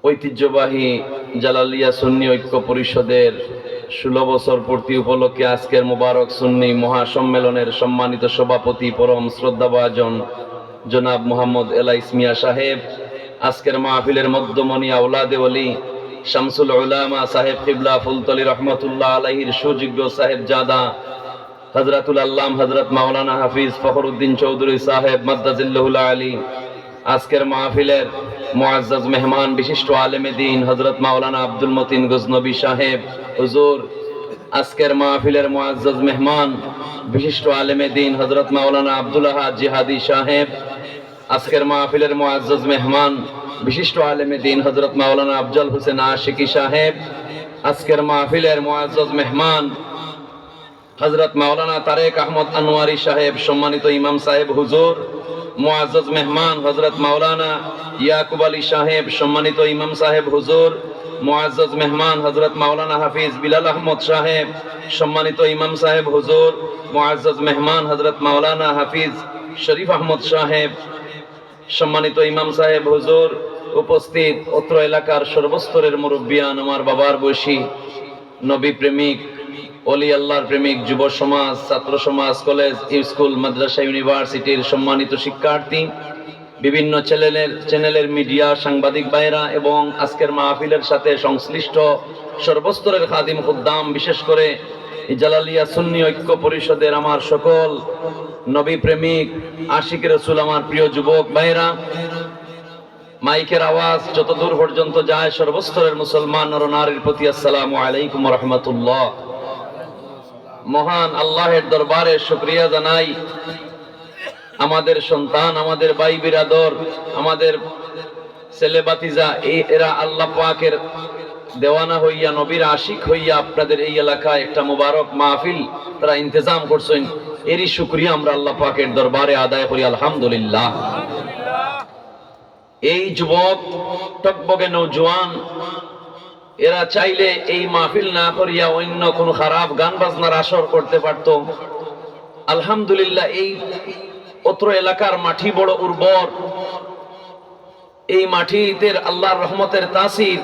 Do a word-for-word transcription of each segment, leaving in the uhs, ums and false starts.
ঐতিহ্যবাহী জালালিয়া সুন্নি ঐক্য পরিষদের ষোলো বছর পূর্তি উপলক্ষে আজকের মোবারক সুন্নি মহাসম্মেলনের সম্মানিত সভাপতি, পরম শ্রদ্ধাভাজন জনাব মোহাম্মদ এলাইস মিয়া সাহেব, আজকের মাহফিলের মধ্যমণি আওলাদে ওলি শামসুল উলামা সাহেব কিবলা ফুলতলি রহমতুল্লাহ আলাইহির সুযোগ্য সাহেবজাদা হযরতুল আল্লাম হযরত মাওলানা হাফিজ ফখরুদ্দিন চৌধুরী সাহেব মাদ্দাজিল্লাহুল আলী, আজকের মাহফিলের মুআজ্জাজ মেহমান বিশিষ্ট আলেমে দ্বীন হযরত মাওলানা আব্দুল মতিন গজনবী সাহেব হুজুর, আজকের মাহফিলের মুআজ্জাজ মেহমান বিশিষ্ট আলেমে দ্বীন হযরত মাওলানা আব্দুল আহাদ জিহাদী সাহেব, আজকের মাহফিলের মুআজ্জাজ মেহমান বিশিষ্ট আলেমে দ্বীন হযরত মাওলানা আফজল হোসেন আশিকি সাহেব, আজকের মাহফিলের মুআজ্জাজ মেহমান হযরত মাওলানা তারেক আহমদ আনোয়ারি সাহেব, সম্মানিত ইমাম সাহেব হুজুর, মুআজ্জাজ মেহমান হযরত মাওলানা ইয়াকুব আলী সাহেব, সম্মানিত ইমাম সাহেব হুজুর, মুআজ্জাজ মেহমান হযরত মাওলানা হাফিজ বিলাল আহমদ সাহেব, সম্মানিত ইমাম সাহেব হুজুর, মুআজ্জাজ মেহমান হযরত মাওলানা হাফিজ শরীফ আহমদ সাহেব, সম্মানিত ইমাম সাহেব হুজুর, উপস্থিত অত্র এলাকার সর্বস্তরের মুরব্বিয়ান, আমার বাবার বয়সী, নবী প্রেমিক, অলি আল্লাহর প্রেমিক, যুব সমাজ, ছাত্র সমাজ, কলেজ, স্কুল, মাদ্রাসা, ইউনিভার্সিটির সম্মানিত শিক্ষার্থী, বিভিন্ন চ্যানেলের, চ্যানেলের মিডিয়া, সাংবাদিক ভাইরা এবং আজকের মাহফিলের সাথে সংশ্লিষ্ট সর্বস্তরের খাদিম খুদ্দাম, বিশেষ করে এই জালালিয়া সুন্নি ঐক্য পরিষদের আমার সকল নবী প্রেমিক, আশিক রসুল, আমার প্রিয় যুবক ভাইরা, মাইকের আওয়াজ যত দূর পর্যন্ত যায়, সর্বস্তরের মুসলমান নর নারীর প্রতি আসসালামু আলাইকুম রহমতুল্লাহ। মহান আল্লাহের দরবারে শুকরিয়া জানাই, আমাদের সন্তান, আমাদের ভাই বিরাদর, আমাদের ছেলে ভাতিজা, এই এরা আল্লাহ পাকের দেওয়ানা হইয়া, নবীর আশিক হইয়া আপনাদের এই এলাকায় একটা মুবারক মাহফিল তারা ইন্তেজাম করছেন, এরই শুকরিয়া আমরা আল্লাহ পাকের দরবারে আদায় করি, আলহামদুলিল্লাহ। এই যুবক, টকবগে নওজোয়ান, এরা চাইলে এই মাহফিল না করিয়া অন্য কোনো খারাপ গান বাজনার আসর করতে পারত। আলহামদুলিল্লাহ, এই অত্র এলাকার মাটি বড় উর্বর। এই মাটিতে আল্লাহর রহমতের তাসির,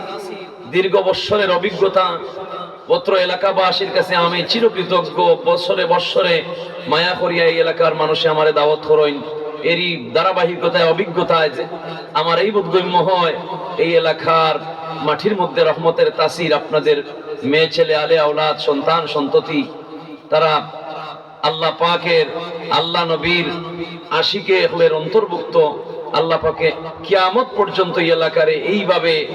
দীর্ঘ বৎসরের অভিজ্ঞতা, অত্র এলাকাবাসীর কাছে আমি চিরকৃতজ্ঞ। বৎসরে বৎসরে মায়া করিয়া এই এলাকার মানুষে আমারে দাওয়াত করইন। এরই ধারাবাহিকতায়, অভিজ্ঞতায় যে আমার এই বোধগম্য হয়, এই এলাকার মাটির মধ্যে রহমতের তাসির, আপনাদের মেয়ে ছেলে, আলে আওলাদ, সন্তান সন্ততি, তারা আল্লাহ পাকের, আল্লাহ নবীর আশিকে অকলের অন্তর্ভুক্ত। আল্লাহ পাকে কিয়ামত পর্যন্ত এই এলাকারে এইভাবে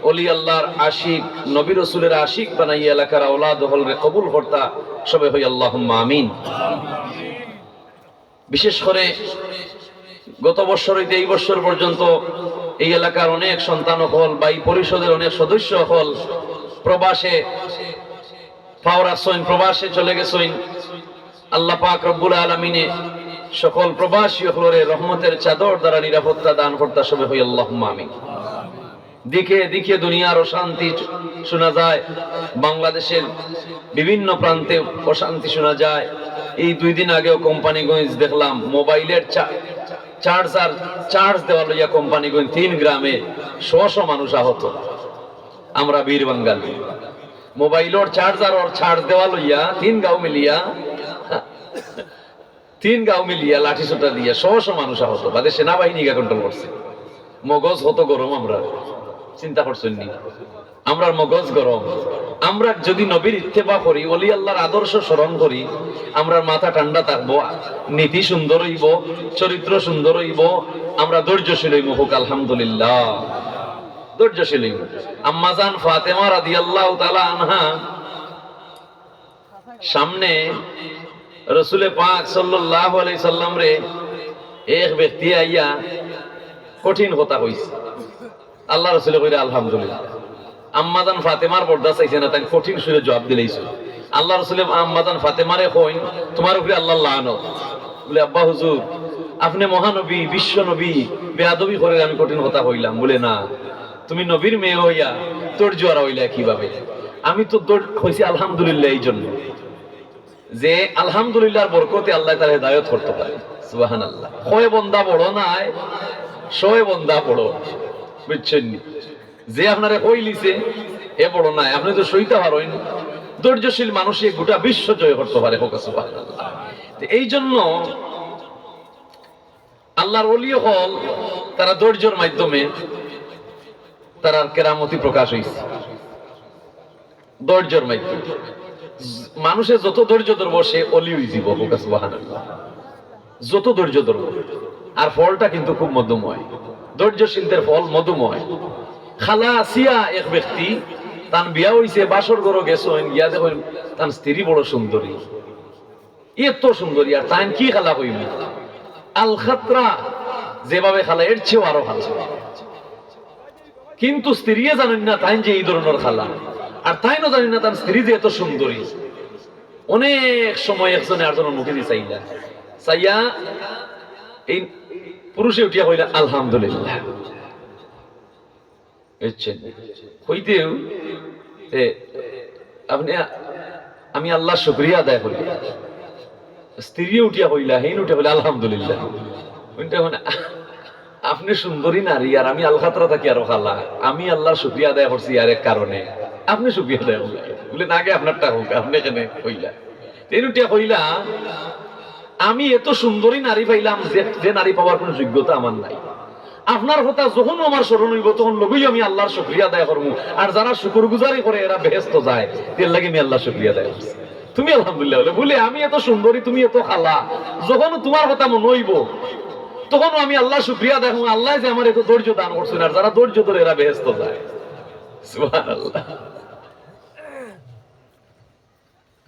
অলি আল্লাহর আশিক, নবী রসুলের আশিক বানাইয়া এলাকার আওলাদ অকলরে কবুল করতা। সবে হই আল্লাহুম্মা আমিন। বিশেষ করে গত বৎসর হইতে এই বৎসর পর্যন্ত এই এলাকার অনেক সন্তান অকল বা এই পরিষদের অনেক সদস্য অকল প্রবাসে পাও রাখছইন, প্রবাসে চলে গেছইন। আল্লাহ পাক রব্বুল আলামিনে সকল প্রবাসী অকলরে রহমতের চাদর দ্বারা নিরাপত্তা দান করতা। সবে হই আল্লাহুম্মা আমিন। দিকে দিকে দুনিয়ার অশান্তি শোনা যায়, বাংলাদেশের বিভিন্ন প্রান্তে অশান্তি শোনা যায়। এই দুই দিন আগেও কোম্পানিগঞ্জ দেখলাম, মোবাইলের চা-, চার্জার, চার্জ দেওয়া লইয়া কোম্পানিগঞ্জ তিন গ্রামে শ শ মানুষ আহত। আমরা বীর বাঙালি, মোবাইলর চার্জারর চার্জ দেওয়া লইয়া তিন গাঁও মিলিয়া, তিন গাঁও মিলিয়া লাঠি সোটা দিয়া শ শ মানুষ আহত, বাদে সেনাবাহিনী গিয়া কন্ট্রোল করছে। মগজ কত গরম আমরা, চিন্তা করছইন নি? আমরার মগজ গরম। আমরা যদি নবীর ইত্তেবা করি, অলি আল্লাহর আদর্শ স্মরণ করি, আমরার মাথা ঠান্ডা থাকবো, নীতি সুন্দর হইব, চরিত্র সুন্দর হইব, আমরা ধৈর্যশীল হইব। হোক আলহামদুলিল্লাহ, ধৈর্যশীল হইব। আম্মাজান ফাতেমা রাদিয়াল্লাহু তাআলা আনহা সামনে রসুলে পাক সাল্লাল্লাহু আলাইহি সাল্লামরে এক ব্যক্তি আইয়া কঠিন কথা কইছে। আল্লাহ রসুলে কইরা আলহামদুলিল্লাহ। আম্মাজান ফাতেমার বরদাস্ত চাইছে না, তাই কঠিন সুরে জবাব দিলাইছে। আল্লাহ রসুলে আম্মাজান ফাতেমারে কইন, "তোমার উপরে আল্লাহর লানত।" বলে, "আব্বা হুজুর, আপনি মহানবী, বিশ্ব নবী, বেয়াদবি করে আমি কঠিন কথা কইলাম।" বলে, "না, তুমি নবীর মেয়ে হইয়া তোর জোয়ারা হইলা কিভাবে?" আমি তো তোর কইছি আলহামদুলিল্লাহ এই জন্য যে আলহামদুলিল্লাহর বরকতে আল্লাহ তার হেদায়ত করতে পারে। সুবহানাল্লাহ। কয় বন্দা বড় নায়, শয় বন্দা বড়, বুঝছেন নি? যে আপনারে কইলিছে, এ বড় নায়, আপনে তো সইতা পারইন। ধৈর্যশীল মানুষে গোটা বিশ্ব জয় করতে পারে, কউক্কা সুবহানাল্লাহ। তো এই জন্য আল্লাহর ওলি অকল তারা ধৈর্যর মাধ্যমে তারার কেরামতি প্রকাশ অইছে। ধৈর্যর মাধ্যমে। মানুষে যত ধৈর্য ধরবো, সে অলি অইযিবো, কউক্কা সুবহানাল্লাহ। যত ধৈর্য ধরবো। আর ফলটা কিন্তু খুব মধুময়। ধৈর্যশীলদের ফল মধুময়। খালা আসিয়া এক ব্যক্তি, তান বিয়া অইছে, বাসর ঘরো গেছইন, গিয়া দেখইন তান স্ত্রী বড় সুন্দরী, এত সুন্দরী, আর তাইন কি খালা কইমু? আল খাতরা যেভাবে খালা, এর চেয়েও আরো খালা। কিন্তু স্ত্রীয়ে জানইন না তাইন যে এই ধরনর খালা, আর তাইনও জানইন না তান স্ত্রী যে এত সুন্দরী। অনেক সময় একজনে আরজনর মুখেদি চাইলা, চাইয়া এই পুরুষে উঠিয়া কইলা, "আলহামদুলিল্লাহ।" বুঝছেন? কইতেউ, এ, আপনে, আমি আল্লাহর শুকরিয়া আদায় করি। স্ত্রীয়ে উঠিয়া কইলা, হেইন উঠিয়া কইলা, "আলহামদুলিল্লাহ।" উনি তখন, "আপনে সুন্দরী নারী, আর আমি আল খাতরা থাকি আরো খালা। আমি আল্লাহর শুকরিয়া আদায় করছি আরেক কারণে। আপনে শুকরিয়া আদায় করলা।" বলে, "না গে, আপনারটা কউক্কা, আপনে কেনে কইলা?" হেইন উঠিয়া কইলা, "আমি এত সুন্দরী নারী পাইলাম, যে, যে নারী পাওয়ার কুনু যোগ্যতা আমার নাই। আপনার কথা যখন আমার স্মরণ অইবো, তখন লগেউ আমি আল্লাহর শুকরিয়া আদায় করমু। আর যারা শুকুরগুজারি করে, এরা বেহেস্তো যায়। এর লাগি আমি আল্লাহর শুকরিয়া আদায় করছি। তুমি আলহামদুলিল্লাহ বলে।" বলে, "আমি এত সুন্দরী, তুমি এত খালা, যখন তুমার কথা মনো অইবো, তখনও আমি আল্লাহর শুকরিয়া আদায় করমু। আল্লায় যে আমারে এত ধৈর্য দান করছইন, আর যারা ধৈর্য ধরে, এরা বেহেস্তো যায়।" সুবহানাল্লাহ।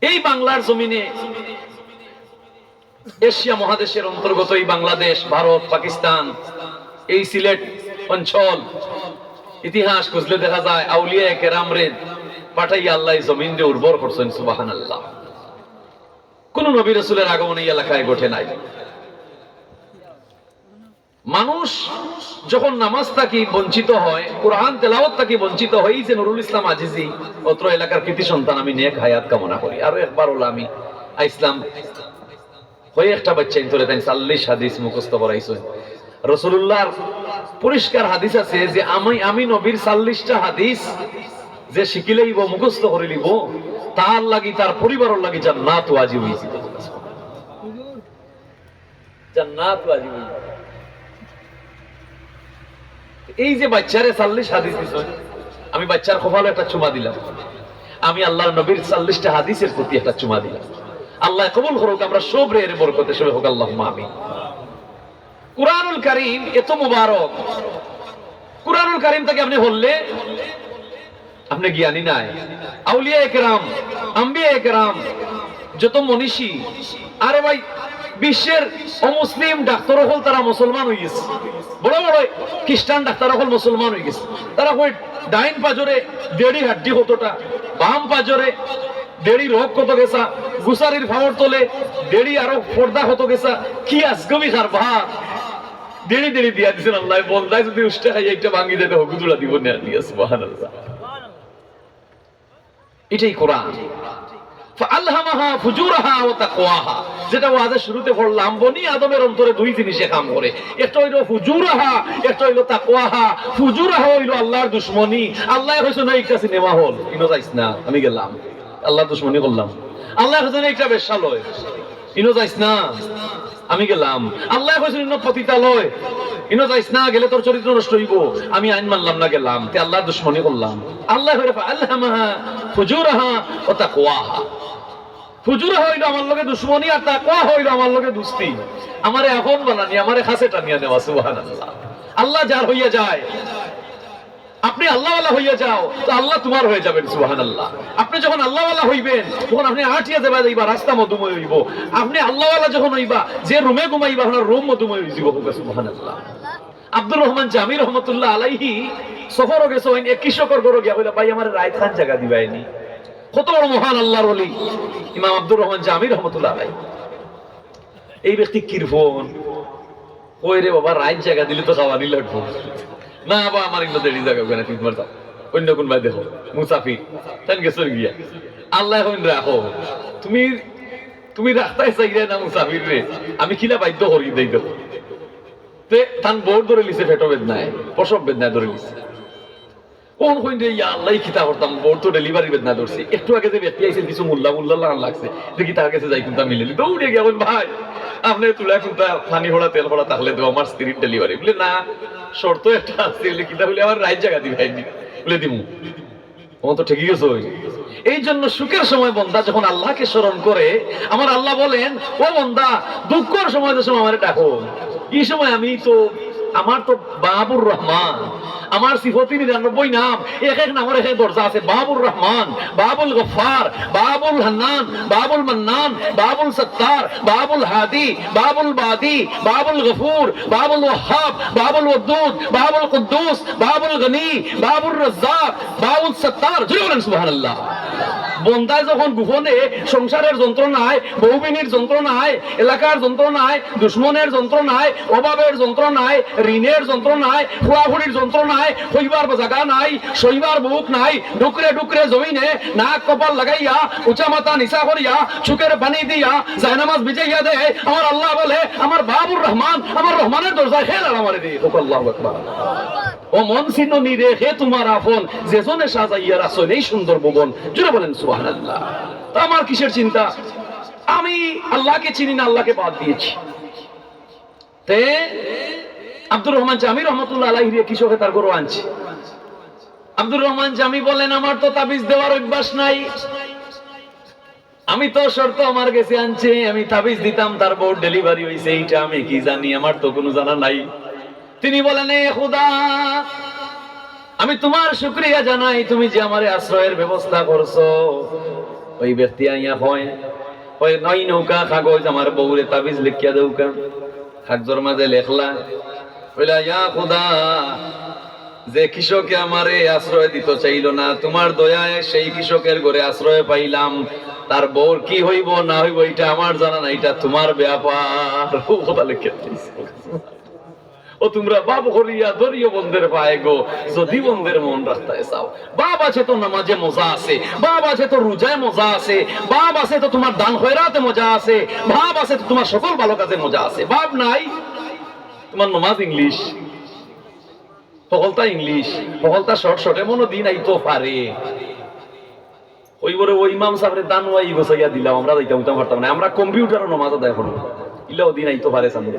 এই বাংলার জমিনে, এশিয়া মহাদেশের অন্তর্গত এই বাংলাদেশ, ভারত, পাকিস্তান, এই সিলেট অঞ্চল, ইতিহাস খুঁজলে দেখা যায় আউলিয়ায়ে কেরামরে পাঠাইয়া আল্লায় এই জমিনরে উর্বর করছইন। সুবহানাল্লাহ। কুনু নবী রাসূলের আগমন এই এলাকায় ঘটে নাই। মানুষ যখন নামাজ থাকি বঞ্চিত হয়, কোরআন তেলাওয়াত থাকি বঞ্চিত হয়, এই যে নুরুল ইসলাম আজিজি, অত্র এলাকার কৃতি সন্তান, আমি নেক হায়াত কামনা করি। আরো একবার অইলো আমি আইছলাম, অউ একটা বাইচ্চাইন্তরে তাইন চল্লিশ হাদিস মুখস্থ করাইছইন। রাসূলুল্লাহর পরিষ্কার হাদিস আছে যে আমি, আমি নবীর চল্লিশটা হাদিস যে শিখিলাইবো, মুখস্থ করিলিবো, তার লাগি, তার পরিবারর লাগি জান্নাত ওয়াজিব অইছে। জান্নাত ওয়াজিব অইযিবো। এই যে বাইচ্চারে চল্লিশ হাদিস দিছইন, আমি বাইচ্চার কপালো একটা চুমা দিলাম। আমি আল্লাহর নবীর চল্লিশটা হাদিসের প্রতি একটা চুমা দিলাম। আল্লায় কবুল করউক, আমরা সবরে এর বরকতে সবে কউক আল্লাহুম্মা আমিন। কুরআনুল কারীম এত মুবারক, কুরআনুল কারীম থাকি আপনে পড়লে আপনে জ্ঞানী নায়। আউলিয়ায়ে কেরাম, আম্বিয়ায়ে কেরাম, যত মনীষী, আরে ভাই, বিশ্বের অমুসলিম ডাক্তার অকল তারা মুসলমান অইগেছে, বড় বড় খ্রিস্টান ডাক্তার অকল মুসলমান অইগেছে। তারা কয় ডাইন পাজরে দেড়ি হাড্ডি কতটা, বাম পাজরে দেড়ি রগ কত গেছা, গুছারির ফাওর তলে দেড়ি আরো পর্দা কত গেছা, কি আজগবি কারবার। দেড়ি দেড়ি দিয়া দিছইন আল্লায়, বন্দায় যুদি উষ্টা খাইয়া ইটা ভাঙ্গি দেয়, তে হগুদুড়া দিবো নে দিয়া, সুবহানাল্লাহ। ইটাই কোরআন। فألهمها فجورها وتقواها। যেটা ওয়াজের শুরুতে পড়লাম, বনি আদমের অন্তরে দুই জিনিসে কাম করে, একটা অইলো ফুজুরাহা, একটা অইলো তাকওয়াহা। ফুজুরাহা অইলো আল্লাহর দুশমনি। আল্লায় কইছইন, "এই একটা সিনেমা হল, ইনো যাইস না, আমি গেলাম।" আল্লাহর দুশমনি করলাম। আল্লায় কইছইন, "এই একটা বেশ্যালয়, ইনো যাইস না, আমি গেলাম।" আল্লায় কইছইন, "ইনো পতিতালয়, ইনো যাইস না, গেলে তোর চরিত্র নষ্ট অইবো, আমি আইন মানলাম না, গেলাম।" তে আল্লাহর দুশমনি করলাম। আল্লায় কইরা, "فألهمها فجورها وتقواها।" ফুজুরাহা অইলো আমার লগে দুশমনি, আর তাকওয়াহা অইলো আমার লগে দুস্তি। আমারে আপন বানানি, আমারে কাছে টানিয়া নেওয়া, সুবহানাল্লাহ। আল্লাহ যার হইয়া যায়, আপনে আল্লাহওয়ালা হইয়া যাও, তো আল্লাহ তুমার হয়ে যাবেন, সুবহানাল্লাহ। আপনে যখন আল্লাহওয়ালা হইবেন, তখন আপনে আটিয়া যাইবা, যাইবা, রাস্তা মধুময় অইবো। আপনে আল্লাহওয়ালা যখন অইবা, যে রুমে ঘুমাইবা, আপনার রুম মধুময় অইযিবো, কউক্কা সুবহানাল্লাহ। আব্দুর রহমান জামি রহমতুল্লাহ আলাইহি সফরো গেছইন, এক কৃষকর ঘরো গিয়া কইলা, "ভাই, আমারে রাইত খান জাগা দিবায়নি।" কত বড় মহান আল্লাহর ওলি ইমাম আব্দুর রহমান জামি রহমতুল্লাহ আলাইহি। এই ব্যক্তি কৃপণ, কয়, "রে বাবা, রাইত জাগা দিলে তো খাওয়ানি লাগবো।" "না বা, আমার ইনো দেড়ি জাগা, ওখানে তুমি তোমার যাও, অইন্য কুনবায় দেখো, মুসাফির।" তাইন গেছইন গিয়া। আল্লায় কইন, "রাখো, তুমি, তুমি রাখতায় চাইরায় না মুসাফিররে, আমি কিলা বাধ্য করি দেই দেখো।" তে তান বউর ধরিলিছে পেটো বেদনায়, প্রসব বেদনায় ধরিলিছে। কোন কইন রে, ইয়া আল্লাহ, কিতা করতাম, বউর তো ডেলিভারি বেদনা ধরছে। একটু আগে যে ব্যক্তি আইছিল, কিছু মোল্লা মোল্লা লাগান লাগছে, দেখি তার গেছে যাই, কুনটা মিলে নি। দৌড়িয়া গিয়া কইন, "ভাই, আপনে তুলা কুনটা, পানি খড়া, তেল খড়া থাকলে দেও, আমার স্ত্রীর ডেলিভারি।" বলে, "না, শর্ত একটা আছে।" বলে, "কিতা?" বলে, "আমার রাইত জাগা দিবায়নি।" বলে, "দিমু।" ও তো ঠিকই গেছে। ওই এই জন্য সুখের সময় বন্দা যখন আল্লাহকে স্মরণ করে, আমার আল্লাহ বলেন, "ও বন্দা, দুঃখর সময় যে সময় আমারে ডাকো, এই সময় আমি তো, আমার তো বাবুর রহমান, আমার সিফতি নিরানব্বই নাম, এক এক নামর এক এক দরজা আছে। বাবুর রহমান, বাবুল গফফার, বাবুল হান্নান, বাবুল মান্নান, বাবুল সত্তার, বাবুল হাদি, বাবুল বাদি, বাবুল গফুর, বাবুল ওয়াহাব, বাবুল ওয়াদুদ, বাবুল কুদ্দুস, বাবুল গনি, বাবুল রাজ্জাক, বাবুল সত্তার।" জোরে বলেন সুবহানাল্লাহ। বন্দায় যখন গোপনে সংসারের যন্ত্রণায়, বউবিনির যন্ত্রণায়, এলাকার যন্ত্রণায়, দুশমনের যন্ত্রণায়, অভাবের যন্ত্রণায়, ঋণের যন্ত্রণায়, ফুয়াফুড়ির যন্ত্রণায়, হইবার জাগা নাই, সইবার বুক নাই, ডুকরে ডুকরে জমিনে নাক কপাল লাগাইয়া, উঁচা মাথা নিচা করিয়া, চোখের পানি দিয়া জায়নামাজ ভিজাইয়া দেয়, আমার আল্লাহ বলে, "আমার বাবুর রহমান, আমার রহমানের দরজায় খেল আর আমারে দিয়ে।" হোক আল্লাহু আকবার। "ও মন চিনো নি রে, কে তোমার আপন, যে জনে সাজাইয়া রাখছইন এই সুন্দর ভুবন।" জোরে বলেন সুবহানাল্লাহ। তা আমার কিসের চিন্তা? আমি আল্লাহকে চিনি না, আল্লাহকে বাদ দিয়েছি। তে আব্দুর রহমান জামি রহমতুল্লাহ আলাইহিরে কৃষকে তার ঘরো আনছে। আব্দুর রহমান জামি বলেন, "আমার তো তাবিজ দেওয়ার অভ্যাস নাই, আমি তো শর্ত আমার গেছে আনছে, আমি তাবিজ দিতাম, তার বউর ডেলিভারি হইছে, এইটা আমি কি জানি, আমার তো কুনু জানা নাই।" তিনি বলেন, "এ খুদা, আমি তোমার শুকরিয়া জানাই, তুমি যে আমারে আশ্রয়ের ব্যবস্থা করছো।" ওই ব্যক্তি আইয়া কয়, কয়, "নয় নৌকা কাগজ আমার বউরে তাবিজ লিখিয়া দেউকা।" কাগজর মাঝে লেখলা, কইলা, "ইয়া খুদা, যে কৃষকে আমারে আশ্রয় দিত চাইল না, তোমার দয়ায় সেই কৃষকের ঘরে আশ্রয় পাইলাম। তার বউর কি হইব না হইব, এটা আমার জানা না, এটা তোমার ব্যাপার।" ও কথা লেখে দিছে। "ও তোমরা বাপ করিয়া ধরিও বন্দের পায়ে গো, যদি বন্দের মন রাখতায় চাও। বাপ আছে তো নামাজে মজা আছে, বাপ আছে তো রোজায় মজা আছে, বাপ আছে তো তোমার দান খয়রাতে মজা আছে, বাপ আছে তো তোমার সকল ভালো কাজে মজা আছে। বাপ নাই, তোমার নমাজ ইংলিশ, হকলতা ইংলিশ, হকলতা শর্ট শর্ট, এমনও দিন আইতো পারে।" ওই বলে, "ওই ইমাম সাহেবরে দান ওয়াই গোছাইয়া দিলাম, আমরা যাইতাম উইতাম পারতাম না, আমরা কম্পিউটারও নমাজ আদায় করবো।" ইলাও দিন আইতো পারে সামনে।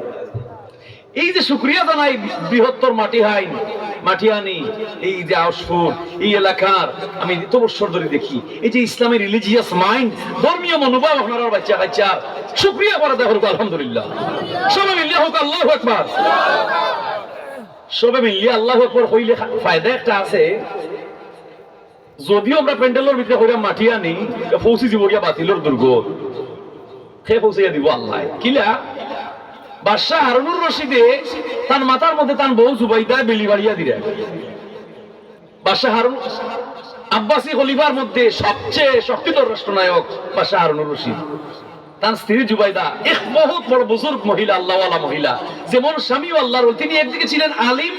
এই যে শুকরিয়া জানাই বৃহত্তর মাটিহাইন, মাটিহানি, এই যে আউসপুর, এই এলাকার, আমি এত বছর ধরে দেখি, এই যে ইসলামী রিলিজিয়াস মাইন্ড, ধর্মীয় মনোভাব আপনারার বাচ্চা কাচ্চার, শুকরিয়া করা দেখা হোক, আলহামদুলিল্লাহ। সবে মিলিয়া হোক, আল্লাহু আকবার। সবে মিলিয়া আল্লাহু আকবার কইলে খা-, ফায়দা একটা আছে। যদিও আমরা প্যান্ডেলর ভিতরে কইরা মাটি আনি, পৌঁছি দিব গিয়া বাতিলর দুর্গ। সে পৌঁছাইয়া দিব আল্লাহ। কিলা? বাদশাহ হারুনুর রশিদে তান মাথার মধ্যে তান বউ জুবাইদায় বেলি বাড়িয়া দিরা। বাদশাহ হারুন, আব্বাসী খলিফার মধ্যে সবচেয়ে শক্তিধর রাষ্ট্রনায়ক বাদশাহ হারুনুর রশিদ। তান স্ত্রী জুবাইদা এক বহুত বড় বুজুর্গ মহিলা, আল্লাহওয়ালা মহিলা। যেমন স্বামীও আল্লাহর ওলি, তিনি একদিকে ছিলেন আলিম,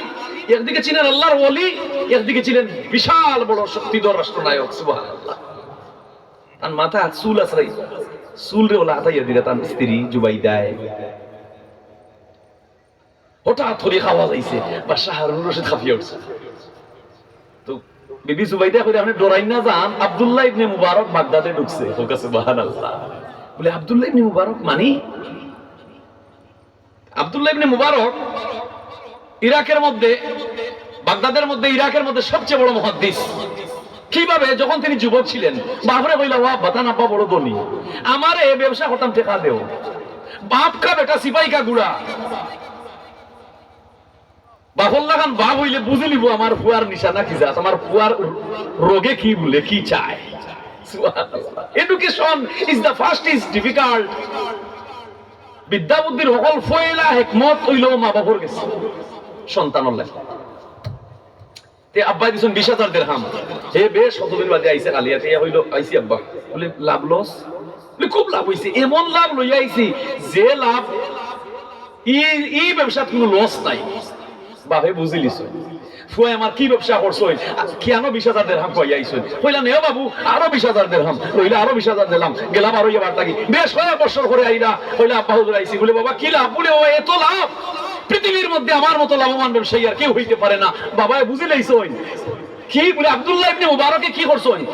একদিকে ছিলেন আল্লাহর ওলি, একদিকে ছিলেন বিশাল বড় শক্তিধর রাষ্ট্রনায়ক। সুবহানাল্লাহ। তান মাথা চুল আছড়াই, চুলরে ওলা আতাইয়া দিরা তান স্ত্রী জুবাইদায়। হঠাৎ করি আওয়াজ আইছে, বাদশাহ হারুন রশিদ হাফিয়া উঠছে। তো বিবি জুবাইদা কইরা, "আপনে ডরাইন না যান, আব্দুল্লাহ ইবনে মুবারক বাগদাদে ঢুকছে।" হোক সুবহানাল্লাহ। বলে, "আব্দুল্লাহ ইবনে মুবারক মানে?" আব্দুল্লাহ ইবনে মুবারক ইরাকের মধ্যে, বাগদাদের মধ্যে, ইরাকের মধ্যে সবচেয়ে বড় মুহাদ্দিস। কিভাবে? যখন তিনি যুবক ছিলেন, বাপরে কইলা, "ও আব্বা, তান আব্বা বড় ধনী, আমারে ব্যবসা করতাম, টেকা দেও।" বাপ কা বেটা সিপাহী কা গুড়া। বাপর লাখান বাপ অইলে বুঝি লিবো আমার ফুয়ার নিশানা কি জাত, আমার ফুয়ার রোগে কি বুলে, কি চায়। সুবহানাল্লাহ। Education is the first is difficult. বিদ্যা বুদ্ধির হকল পয়লা হেকমত অইলো মা বাপর গেছে, সন্তানর লাগি। তে আব্বায় দিছইন বিশ হাজার দেরহাম। হে বেশ কতদিন বাদে আইছে কালিয়াতে, ইয়া কইলো, "আইছি আব্বা।" বলে, "লাভ লস?" বলে, "খুব লাভ অইছে, এমন লাভ লইয়া আইছি, যে লাভ ই, ই ব্যবসাত কুনু লস নাই।" বাপে বুঝি লিছইন, "ফুয়ায় আমার কি ব্যবসা করছইন, আর কিয়ানো বিশ হাজার দেরহাম পাইয়া আইছইন?" কইলা, "নেও বাবু, আরো বিশ হাজার দেরহাম।" লইলা আরো বিশ হাজার দিলাম, গেলা বারো ইয়া বার থাকি। বেশ কয়েক বছর পরে আইলা, কইলা, "আব্বা হুজুর আইছি।" বলে, "বাবা, কি লাভ?" বলে, "ও, এত লাভ, পৃথিবীর মধ্যে আমার মতো লাভবান ব্যবসায়ী আর কেউ হইতে পারে না।" বাবায় বুঝি লিছইন, কি বলে, আব্দুল্লাহ ইবনে মুবারকে কি করছইন?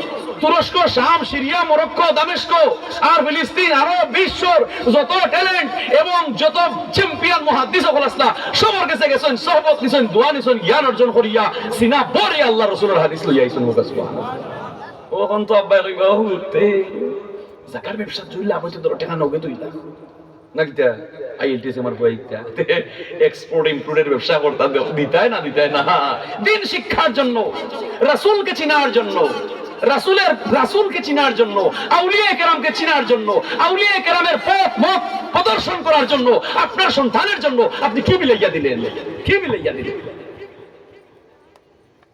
তুরস্ক, শাম, সিরিয়া, মরক্কো, দামেস্ক, আর ফিলিস্তিন, আরো বিশ্বর যত ট্যালেন্ট এবং যত চ্যাম্পিয়ন মুহাদ্দিস অকল আছলা, সবর গেছে গেছইন, সহবত নিছইন, দোয়া নিছইন, জ্ঞান অর্জন করিয়া সিনা ভরিয়া আল্লাহর রসুলর হাদিস লইয়া আইছইন। মুখ আছে সুবহানাল্লাহ। অখন তো আব্বায় কইবা, "ও, তে জাকার ব্যবসা চললে আবার তো ধরো টেকা নগদ অইলা।" না কিতা? আইএলটিএস আমার বই কিতা? এক্সপোর্ট ইমপোর্টের ব্যবসা করতা দে-, দিতায় না, দিতায় না। দিন শিক্ষার জন্য, রাসূলকে চিনার জন্য, রাসূলের, রাসূলকে চিনার জন্য, আউলিয়া কেরামকে চিনার জন্য, আউলিয়া কেরামের পথ মত প্রদর্শন করার জন্য, আপনার সন্তানের জন্য আপনি কি মিলাইয়া দিলেন? কি মিলাইয়া দিলেন?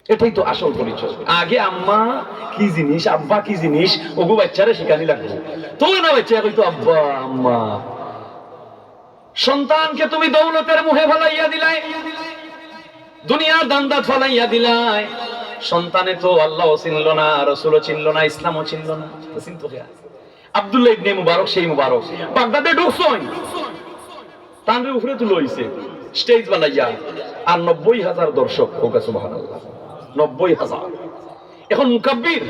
এটাই তো আসল পরিচয়। আগে আম্মা কি জিনিস, আব্বা কি জিনিস, ওগু বাচ্চারে শিখানি লাগবো। তো না বাচ্চা কইতো, "আব্বা, আম্মা।" সন্তানকে তুমি দৌলতের মুহে ফালাইয়া দিলায়, দুনিয়ার ধান্দাত ফালাইয়া দিলায়, সন্তানে তো আল্লাহও চিনল না, রসুলও চিনল না, ইসলামও চিনল না। তো চিনতো কে? আব্দুল্লাহ ইবনে মুবারক, সেই মুবারক বাগদাদে ঢুকছইন, তানরে উপরে তুলা অইছে, স্টেজ বানাইয়া, আর নব্বই হাজার দর্শক। কউক্কা সুবহানাল্লাহ, নব্বই হাজার। এখন মুকাব্বির,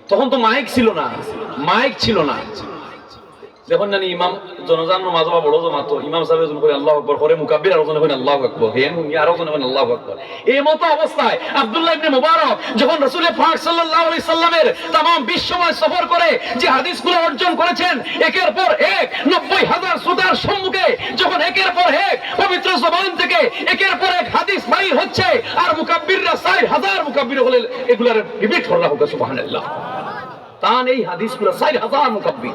তখন তো মাইক ছিল না, মাইক ছিল না। যখন জানি ইমাম জনাজার নামাজ বা বড় জমাতো, ইমাম সাহেব একজন কইন "আল্লাহু আকবার", পরে মুকাব্বির আরো জনে কইন "আল্লাহু আকবার", হে নুনি আরো জনে কইন "আল্লাহু আকবার"। এই মতো অবস্থায় আব্দুল্লাহ ইবনে মুবারক যখন রাসূলে পাক সাল্লাল্লাহু আলাইহি সাল্লামের তামাম বিশ্বময় সফর করে যে হাদিসগুলো অর্জন করেছেন, একের পর এক নব্বই হাজার শ্রোতার সম্মুখে যখন একের পর এক পবিত্র জবান থেকে একের পর এক হাদিস বাইর হচ্ছে, আর মুকাব্বিররা চাইর হাজার মুকাব্বির অকলে এগুলার রিপিট কররা। কউক্কা সুবহানাল্লাহ। তান এই হাদিসগুলা চাইর হাজার মুকাব্বির।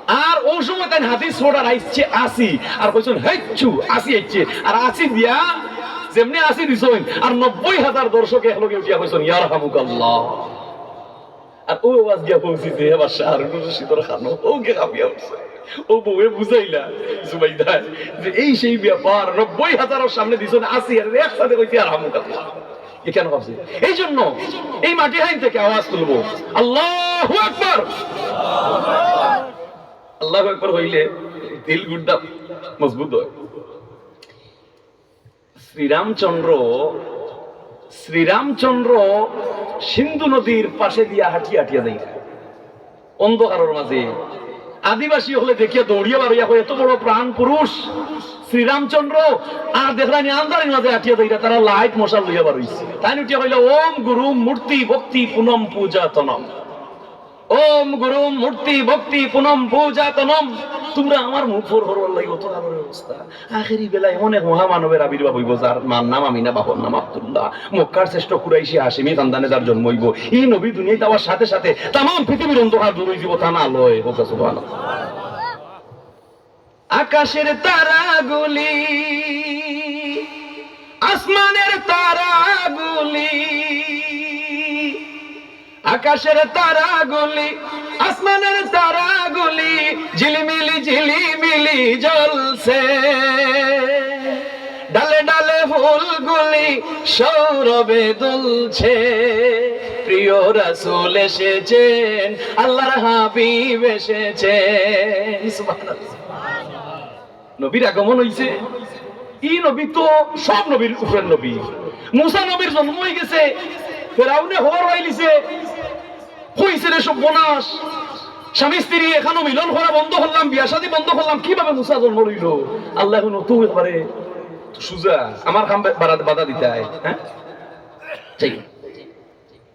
আর অউ সময় তাইন হাদিস অর্ডার আইছে আশি, আর কইছইন, "হেচ্ছু, আশি আইছে।" আর আশি দিয়া যেমনে আশি দিছইন, আর নব্বই হাজার দর্শক একলগে উঠিয়া কইছইন, "ইয়ারহামুকাল্লাহ।" আর অউ আওয়াজ গিয়া পৌঁছিছে হে বাদশাহ হারুনুর রশিদর কানো, অউ গিয়া কাঁপিয়া উঠছে। অউ বউয়ে বুঝাইলা জুবাইদায় যে এই সেই ব্যাপার, নব্বই হাজারর সামনে দিছইন আশি, আর একসাথে কইছে, "ইয়ারহামুকাল্লাহ।" এ কেন ভাবছি? এই জন্য এই মাটি হাইন থেকে আওয়াজ তুলবো, "আল্লাহু আকবার।" আল্লাহু আকবার হইলে দিল গুড্ডা মজবুত হয়। শ্রীরামচন্দ্র, শ্রীরামচন্দ্র সিন্ধু নদীর পাশে দিয়া হাঁটিয়া হাঁটিয়া যাইরা। অন্ধকারর মাঝে আদিবাসী অকলে দেখিয়া দৌড়িয়া বারইয়া কয়, "এত বড় প্রাণ পুরুষ শ্রীরামচন্দ্র, আর দেখরানি আন্ধারের মাঝে আটিয়া যাইরা, তারা লাইট মশাল লইয়া বারইছে।" তাইন উঠিয়া কইলা, "ওম গুরু মূর্তি ভক্তি পুনম পূজা তনম। ওম গুরু মূর্তি ভক্তি পুনম পূজা তনম।" তুমরা আমার মুখ ফর করবার লাগি অত আদরের অবস্থা। আখেরি বেলায় এমন এক মহামানবের আবির্ভাব অইবো, যার মার নাম আমিনা, বাপর নাম আব্দুল্লাহ, মক্কার শ্রেষ্ঠ কুরাইশি হাশিমি খানদানে যার জন্ম অইবো। ই নবী দুনিয়াত আওয়ার সাথে সাথে তামাম পৃথিবীর অন্ধকার দূর অইযিবো, তা না লয়। কউক্কা সুবহানাল্লাহ। আকাশের তারাগুলি, আসমানের তারাগুলি, আকাশের তারাগুলি, আসমানের তারাগুলি, ঝিলিমিলি ঝিলিমিলি জ্বলছে। ডালে ডালে ফুলগুলি সৌরভে দুলছে। প্রিয় রাসূল এসেছেন, আল্লাহর হাবিব এসেছেন। সুবহানাল্লাহ। নবীর আগমন অইছে। ই নবী তো সব নবীর উপরের নবী। মুসা নবীর জন্ম অইগেছে, ফেরাউনে খবর পাইলিছে, কইছে, "রে সর্বনাশ, স্বামী স্ত্রী এখানো মিলন করা বন্ধ করলাম, বিয়া শাদী বন্ধ করলাম, কিভাবে মুসা জন্ম লইল?" আল্লাহ এখন তো একবারে সুজা, আমার কাম বা-, বাধা, বাধা দিতায়, হ্যাঁ? ঠিক।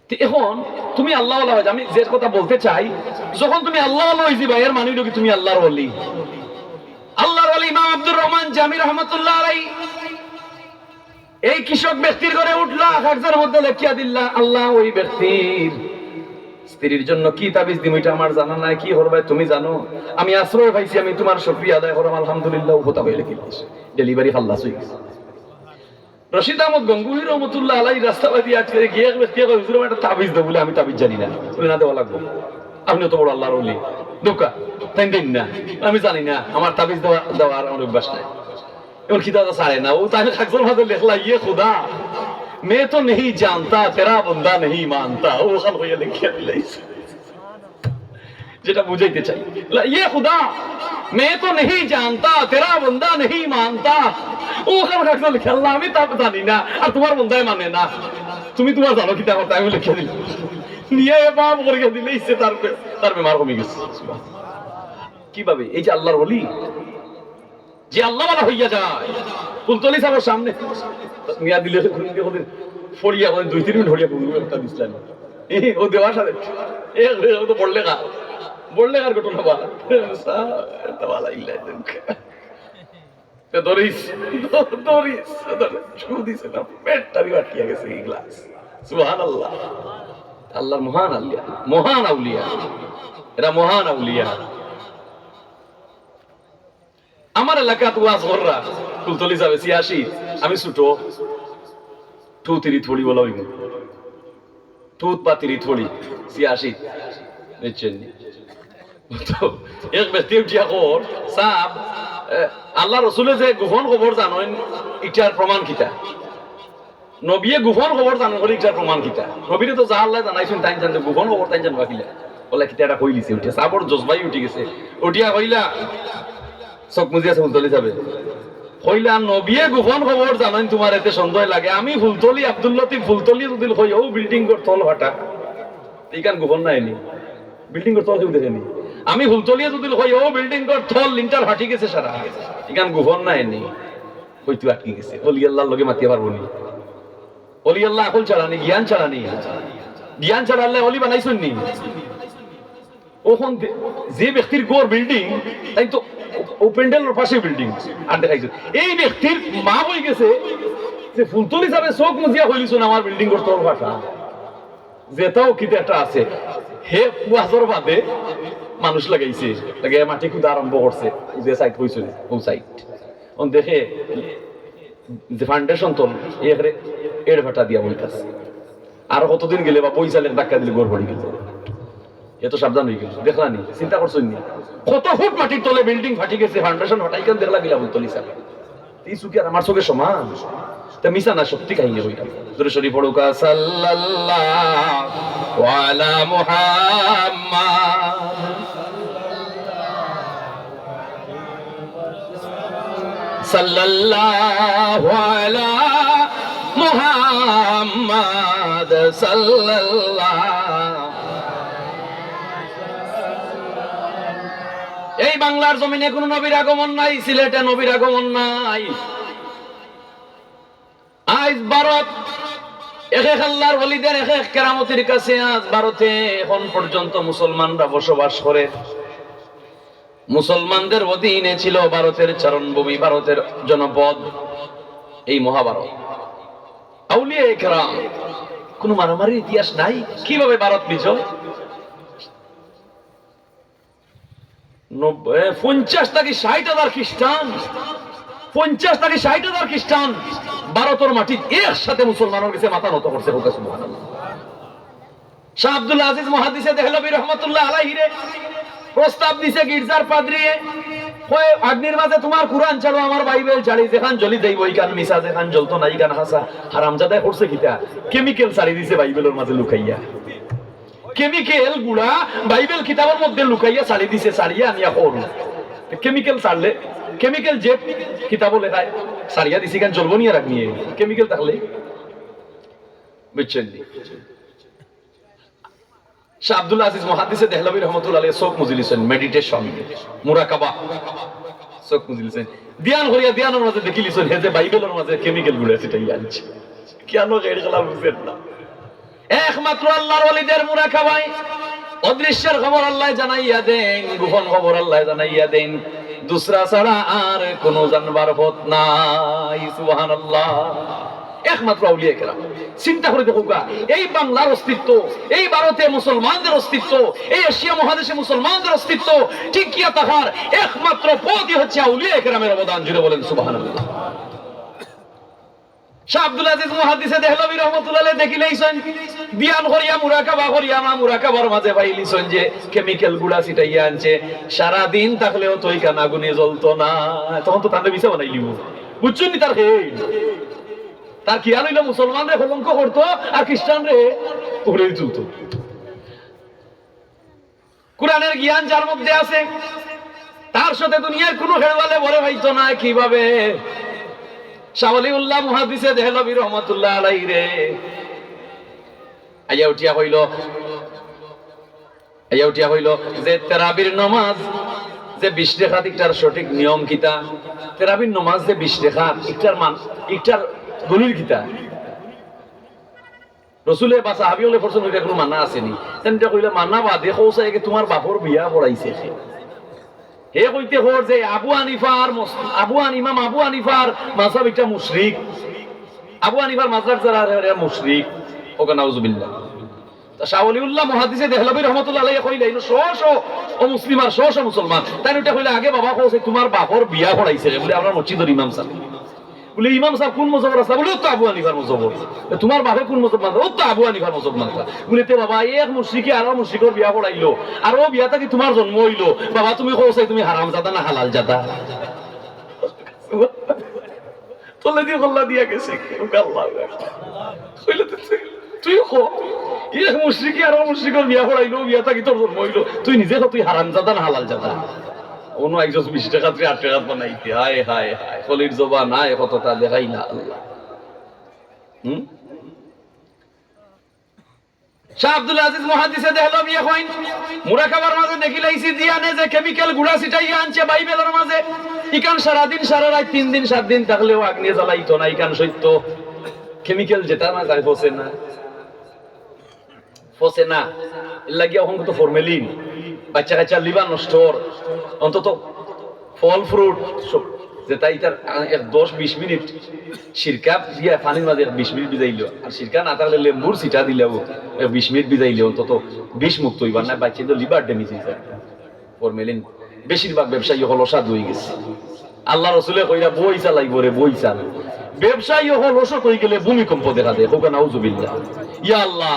তে এখন তুমি আল্লাহওয়ালা অইযাও। আমি যে কথা বলতে চাই, যখন তুমি আল্লাহওয়ালা অইযিবা, এর মানে অইলো কি তুমি আল্লাহর ওলি। আল্লাহর ওলি ইমাম আব্দুর রহমান জামি রহমতুল্লাহ আলাইহি এই কৃষক ব্যক্তির ঘরে উঠলা, কাগজের মধ্যে লেখিয়া দিলা, "আল্লাহ, ওই ব্যক্তির স্ত্রীর জন্য কি তাবিজ দিমু, ইটা আমার জানা নাই, কি করবায় তুমি জানো, আমি আশ্রয় পাইছি, আমি তোমার শুকরিয়া আদায় করলাম, আলহামদুলিল্লাহ।" ও কথা কইলে কি ডেলিভারি খাল্লাস অইগেছে। রশিদ আহমদ গঙ্গুহি রহমতুল্লাহ আলাইহি রাস্তাবাদি আটকে গিয়া এক ব্যক্তি কয়, "হুজুর, আমার একটা তাবিজ দেও।" বলে, "আমি তাবিজ জানি না।" বলে, "না, দেওয়া লাগবো, আপনি অত বড় আল্লাহর ওলি।" "দোকা, তাই দিন না, আমি জানি না, আমার তাবিজ দেওয়া, দেওয়ার আমার অভ্যাস নাই।" এমন কিতাব ছাড়ে না, ও তাই কাগজের মাঝে লেখলা, "ইয়ে খুদা, মে তো নেহি জানতা, তেরা বন্দা নেহি মানতা।" ও ওখান হইয়া লেখিয়া দিলাইছে। যেটা বুঝাইতে চাই, লা, "ইয়ে খুদা, মে তো নেহি জানতা, তেরা বন্দা নেহি মানতা।" ও ওখান কাগজে লেখলা, "আমি তা জানি না, আর তোমার বন্দায় মানে না।" তুমি তুমার জানো কিতা করতা, আমি লেখিয়া দিলাম। নিয়া এ বাপ করিয়া দিলে ইচ্ছে তার বে-, তার বেমার কমি গেছে। কিভাবে? এই যে আল্লাহর ওলি, যে আল্লাহওয়ালা হইয়া যায়, ফুলতলি সাবর সামনে নিয়া দিলে, ফড়িয়া কয়, দুই তিন মিনিট ফড়িয়া ফুল একটা দিছলাম। এ, ও দেওয়ার সাথে, এ, ও তো বড় লেখা, বড় লেখার ঘটনা বা। এটা ভালা ইল্লা। তে ধরিস, ধ-, ধরিস, ধরিস, ছু দিছে না, পেটটা দিয়া আটকিয়া গেছে এই গ্লাস। সুবহানাল্লাহ। আল্লাহর মহান আউলিয়া, মহান আউলিয়া, এরা মহান আউলিয়া। আমার এলাকাত ওয়াজ কররা, ফুলতলি সাবে ছিয়াশি, আমি ছোট, টু থ্রি থ্রি বলা হইব। টুত পাতিরি থড়ি, ছিয়াশি। বুঝছেন নি? তো এক ব্যক্তি উঠিয়া কর, "সাব, এ, আল্লাহ রসুলে যে গোপন খবর জানইন, ইটার প্রমাণ কিতা? নবিয়ে গোপন খবর জানইন বলে ইটার প্রমাণ কিতা?" নবীরে তো যা আল্লাহ জানাইছইন, তাইন জানতে গোপন খবর তাইন জানবা কিলা? বলে, "কিতা এটা কইলিছে?" উঠিয়া সাবর জজবাই উঠি গেছে। উঠিয়া কইলা, চোখ মুজিয়া আছে ফুলতলি সাবে। কইলা, "নবিয়ে গোপন খবর জানইন, তুমার এতে সন্দেহ লাগে? আমি ফুলতলি, আব্দুল লতিফ ফুলতলি যদি কই, ও বিল্ডিং ঘর তল ফাটা, ইখান গোপন নায় নি? বিল্ডিং ঘর তল কেউ দেখে নি? আমি ফুলতলিয়ে যদি কই, ও বিল্ডিং ঘর তল লিন্টার ফাটি গেছে সারা, ইখান গোপন নায় নি?" কইতু আটকি গেছে। অলি আল্লাহর লগে মাতিয়া পারবো নি? অলি আল্লাহ আকল ছাড়া নি, জ্ঞান ছাড়া নি। জ্ঞান ছাড়া আল্লাহ অলি বানাইছইন নি? অখন দে-, যে ব্যক্তির ঘর বিল্ডিং, তাইন তো ও প্যান্ডেলর পাশে বিল্ডিং। আর দেখাইছে, এই ব্যক্তির মা হয়ে গেছে যে ফুলতলি সাবে চোখ মুজিয়া কইলিছইন, "আমার বিল্ডিং ঘর তল ফাটা।" যেটাও কিতা একটা আছে, হে ওয়াজর বাদে মানুষ লাগাইছে, লাগে মাটি খুদা আরম্ভ করছে, যে সাইড কইছইন, ও সাইড। অন দেখে যে ফাউন্ডেশন তল, এ করে এড় ফাটা দিয়া বইতাছে। আর কতদিন গেলে বা বইছালে ধাক্কা দিলে ঘর পড়ি গেল। এত সাবধান হয়ে গেল, দেখলা নি? চিন্তা করছইন নি? কত ফুট মাটির তলে বিল্ডিং ফাটি গেছে, ফাউন্ডেশন ফাটা, ইখান দেখলা কিলা ফুলতলি সাবে? এই চোখে আর আমার চোখে সমান। তা মিছা না, সত্যি কাহিনী কইলাম। দুরূদ শরীফ পড়ুক্কা, সাল্লাল্লাহু আলা মুহাম্মাদ। সাল্লাল্লাহু আলা মুহাম্মাদ সাল্লাল্লাহু। এই বাংলার জমিনে কোনো নবীর আগমন নাই, সিলেটে নবীর আগমন নাই। আজ ভারত এক এক আল্লাহর ওলিদের এক এক কেরামতির কাছে আজ ভারতে এখন পর্যন্ত মুসলমানরা বসবাস করে। মুসলমানদের অধীনে ছিল ভারতের চারণভূমি, ভারতের জনপদ, এই মহাভারত। আউলিয়া একরাম, কোনো মারামারির ইতিহাস নাই। কিভাবে ভারত বিজয়? নব-, এ, পঞ্চাশ থাকি ষাইট হাজার খ্রিস্টান, পঞ্চাশ থাকি ষাইট হাজার খ্রিস্টান ভারতর মাটিত একসাথে মুসলমানর গেছে মাথা নত করছে। কউক্কা সুবহানাল্লাহ। শাহ আব্দুল আজিজ মুহাদ্দিসে দেহলভী রহমতুল্লাহ আলাইহিরে প্রস্তাব দিছে গির্জার পাদ্রিয়ে, কয়, "আগ্নির মাঝে তুমার কুরআন ছাড়ো, আমার বাইবেল ছাড়ি, যেখান জ্বলি যাইবো, ইখান মিছা, যেখান জ্বলতো না, ইখান হাছা।" হারামজাদায় করছে কিতা? কেমিক্যাল ছাড়ি দিছে বাইবেলর মাঝে লুকাইয়া। কেমিক্যাল গুড়া বাইবেল কিতাবর মধ্যে লুকাইয়া ছাড়ি দিছে, ছাড়িয়া আনিয়া কর। কেমিক্যাল ছাড়লে, কেমিক্যাল যে কিতাবো লেখায় ছাড়িয়া দিছে, ইখান জ্বলবো নি আর আগ্নিয়ে? কেমিক্যাল থাকলে, বুঝছেন নি? শাহ আব্দুল আজিজ মুহাদ্দিসে দেহলভী রহমতুল্লাহ আলাইহি চোখ মুজিলিছইন, মেডিটেশন, মুরাকাবা, চোখ মুজিলিছইন। ধ্যান করিয়া ধ্যানর মাঝে দেখিলিছইন, হে যে বাইবেলর মাঝে কেমিক্যাল গুড়া ছিটাইয়া আনছে। কেনে গের গেলা বুঝেন না। একমাত্র আল্লাহর ওলিদের মুরাকাবায় অদৃশ্যের খবর আল্লায় জানাইয়া দেইন, গোপন খবর আল্লায় জানাইয়া দেইন, দুসরা ছাড়া আর কোনো জানবার পথ নাই। সুবহানাল্লাহ। একমাত্র আউলিয়া কেরাম। চিন্তা করি দেখউক্কা, এই বাংলার অস্তিত্ব, এই ভারতে মুসলমানদের অস্তিত্ব, এই এশিয়া মহাদেশে মুসলমানদের অস্তিত্ব টিকিয়া থাকার একমাত্র পথই হচ্ছে আউলিয়া কেরামের অবদান। জুরে বলেন সুবহানাল্লাহ। শাহ আব্দুল আজিজ মুহাদ্দিসে দেহলভী রহমতুল্লাহ আলাইহি দেখিলিছইন, ধ্যান করিয়া মুরাকাবা করিয়া না মুরাকাবার মাঝে পাইলিছইন যে কেমিক্যাল গুড়া ছিটাইয়া আনছে, সারাদিন থাকলেও তো ইখান আগুনে জ্বলতো না। তখন তো তানরে মিছা বানাইলিবো, বুঝছইন নি? তার খেয়াল, তার খেয়াল অইলো মুসলমানরে কলঙ্ক করতো আর খ্রিস্টানরে উপরে তুলতো। কোরআনের জ্ঞান যার মধ্যে আছে, তার সাথে দুনিয়ার কোনো খেলোয়াড়ে ভরে পাইতো না। কিভাবে? শাহ ওলিউল্লাহ মুহাদ্দিসে দেহলভী রহমতুল্লাহ আলাইহিরে আইয়া উঠিয়া কইল, আইয়া উঠিয়া কইল যে তেরাবির নমাজ যে বিশ রেকাত, ইকটার সঠিক নিয়ম কিতা? তেরাবির নমাজ যে বিশ রেকাত, ইকটার মান, ইকটার দলিল কিতা? রসুলে বা সাহাবি অকলে প্রশ্ন করিয়া কোনো মানা আছেনি? তেনটা কইলে মানা বাদে কৌছা একে তোমার বাপর বিয়া পড়াইছে কে? হে কইতে হর যে আবু হানিফার মস-, আবু হান-, ইমাম আবু হানিফার মাযহাব ইটা মুশরিক। আবু হানিফার মাযহাব যারা, এরা মুশরিক। ওকে নাউজুবিল্লাহ। তা শাহ ওলিউল্লাহ মুহাদ্দিসে দেহলভী রহমতুল্লাহ আলাইহি কইলা, ইনো শ শ অমুসলিম আর শ শ মুসলমান। তাইন উঠে কইলা, আগে বাবা কও যে তোমার বাপর বিয়া পড়াইছে রে, বুলে আমরার মসজিদর ইমাম সাব। বুলে, ইমাম সাব কুন মজহবর আছলা? বুলে, ও তো আবু হানিফার মজহবর। তে তোমার বাপে কুন মজহব মানতা? ও তো আবু হানিফার মজহব মানতা। বুলে, তে বাবা, এক মুশরিকে আরো মুশরিকর বিয়া পড়াইলো, আর অউ বিয়া থাকি তোমার জন্ম অইলো। বাবা, তুমি কও চাই তুমি হারামজাদা না হালালজাদা? তলেদি কল্লা দিয়া গেছে, ও আল্লাহ। কইলে তো তুই, তুই ক, এক মুশরিকে আরো মুশরিকর বিয়া পড়াইলো, বিয়া থাকি তোর জন্ম অইলো, তুই নিজে ক তুই হারামজাদা না হালালজাদা? অনো একজন বিশ রেকাত রে আট রেকাত বানাইতে, হায়, হায়, হায়, কলির জবান, হায়, কততা দেখাইলা আল্লাহ। হুম? শাহ আব্দুল আজিজ মুহাদ্দিসে দেহলভীয়ে কইন, মুরাকাবার মাঝে দেখিলাইছি জিয়ানে যে chemical গুড়া ছিটাইয়া আনছে বাইবেলর মাঝে, ইখান সারাদিন, সারা রাইত, তিন দিন, সাত দিন থাকলেও আগুনে জ্বালাইতো না, ইখান সত্য। Chemical যেটা না যায়, পচে না, পচে না। এর লাগিয়া অখন তো formalin, বাচ্চা কাচ্চার liver নষ্ট অর, অন্তত ফল fruit সব, যেটা ইতার এক দশ বিশ মিনিট সিরকা দিয়া পানির মাঝে এক বিশ মিনিট ভিজাইলো, আর সিরকা না থাকলে লেম্বুর ছিটা দিলেও এক বিশ মিনিট ভিজাইলে অন্তত বিষ মুক্ত অইবার না, বাচ্চা তো liver damage অইযায়। Formalin, বেশিরভাগ ব্যবসায়ী অকল অসাধু অইগেছে। আল্লার রসুলে কইরা, বই চালাইবো রে, বই চাল। ব্যবসায়ী অকল অসৎ অইগেলে ভূমিকম্প দেখা দেয়, কউক্কা নাউজুবিল্লাহ। ইয়া আল্লাহ,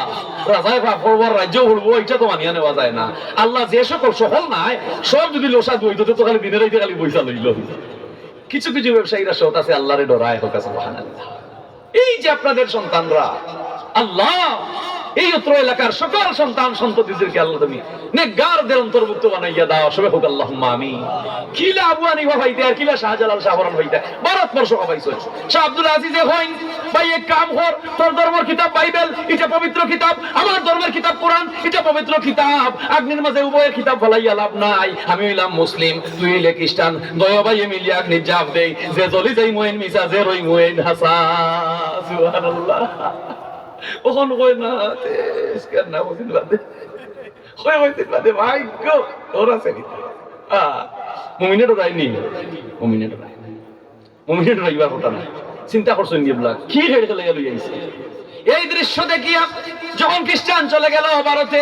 রাজায় পাপ করবো আর রাইজ্যও করবো, ইটা তো মানিয়া নেওয়া যায় না। আল্লাহ যে সকল, সকল নায়, সব যুদি অসাধু অইতো, তে তো খালি দিনে রাইতে খালি বই চালাইলো। কিছু কিছু ব্যবসায়ীরা সৎ আছে, আল্লারে ডরায়, কউক্কা সুবহানাল্লাহ। এই যে আপনাদের সন্তানরা, আল্লাহ, এই অত্র এলাকার সকল সন্তান সন্ততিদেরকে আল্লাহ তুমি নেককারদের অন্তর্ভুক্ত বানাইয়া দাও, সবে কউক্কা আল্লাহুম্মা আমিন। কিলা আবু হানিফা পাইতে আর কিলা শাহজালাল শাহপরান পাইতে, ভারতবর্ষ খাবাইছো। শাহ আব্দুল আজিজে কইন, ভাই এক কাম কর, তোর ধর্মর কিতাব বাইবেল, ইটা পবিত্র কিতাব, আমার ধর্মের কিতাব কোরআন, ইটা পবিত্র কিতাব, আগ্নির মাঝে উভয়ের কিতাব ফালাইয়া লাভ নাই। আমি অইলাম মুসলিম, তুই অইলে খ্রিস্টান, দুইও ভাইয়ে মিলিয়া আগ্নিত জাপ দেই, যে জ্বলি যাইমু এইন মিছা, যে রইমু এইন হাছা। সুবহানাল্লাহ। অখন কয় না, তে ইস্কার না বুঝিন বাদে। কয় বুঝিন বাদে, ভাগ্য, ওরা আছে নি? আ, মুমিনে ডরায়নি, মুমিনে ডরায়। মুমিনে ডরাইবার কথা না। চিন্তা করছইন নি এবলা? কি হেড় খেলাইয়া লইয়া আইছে? এই দৃশ্য দেখিয়া যখন খ্রিস্টান চলে গেল ভারতে,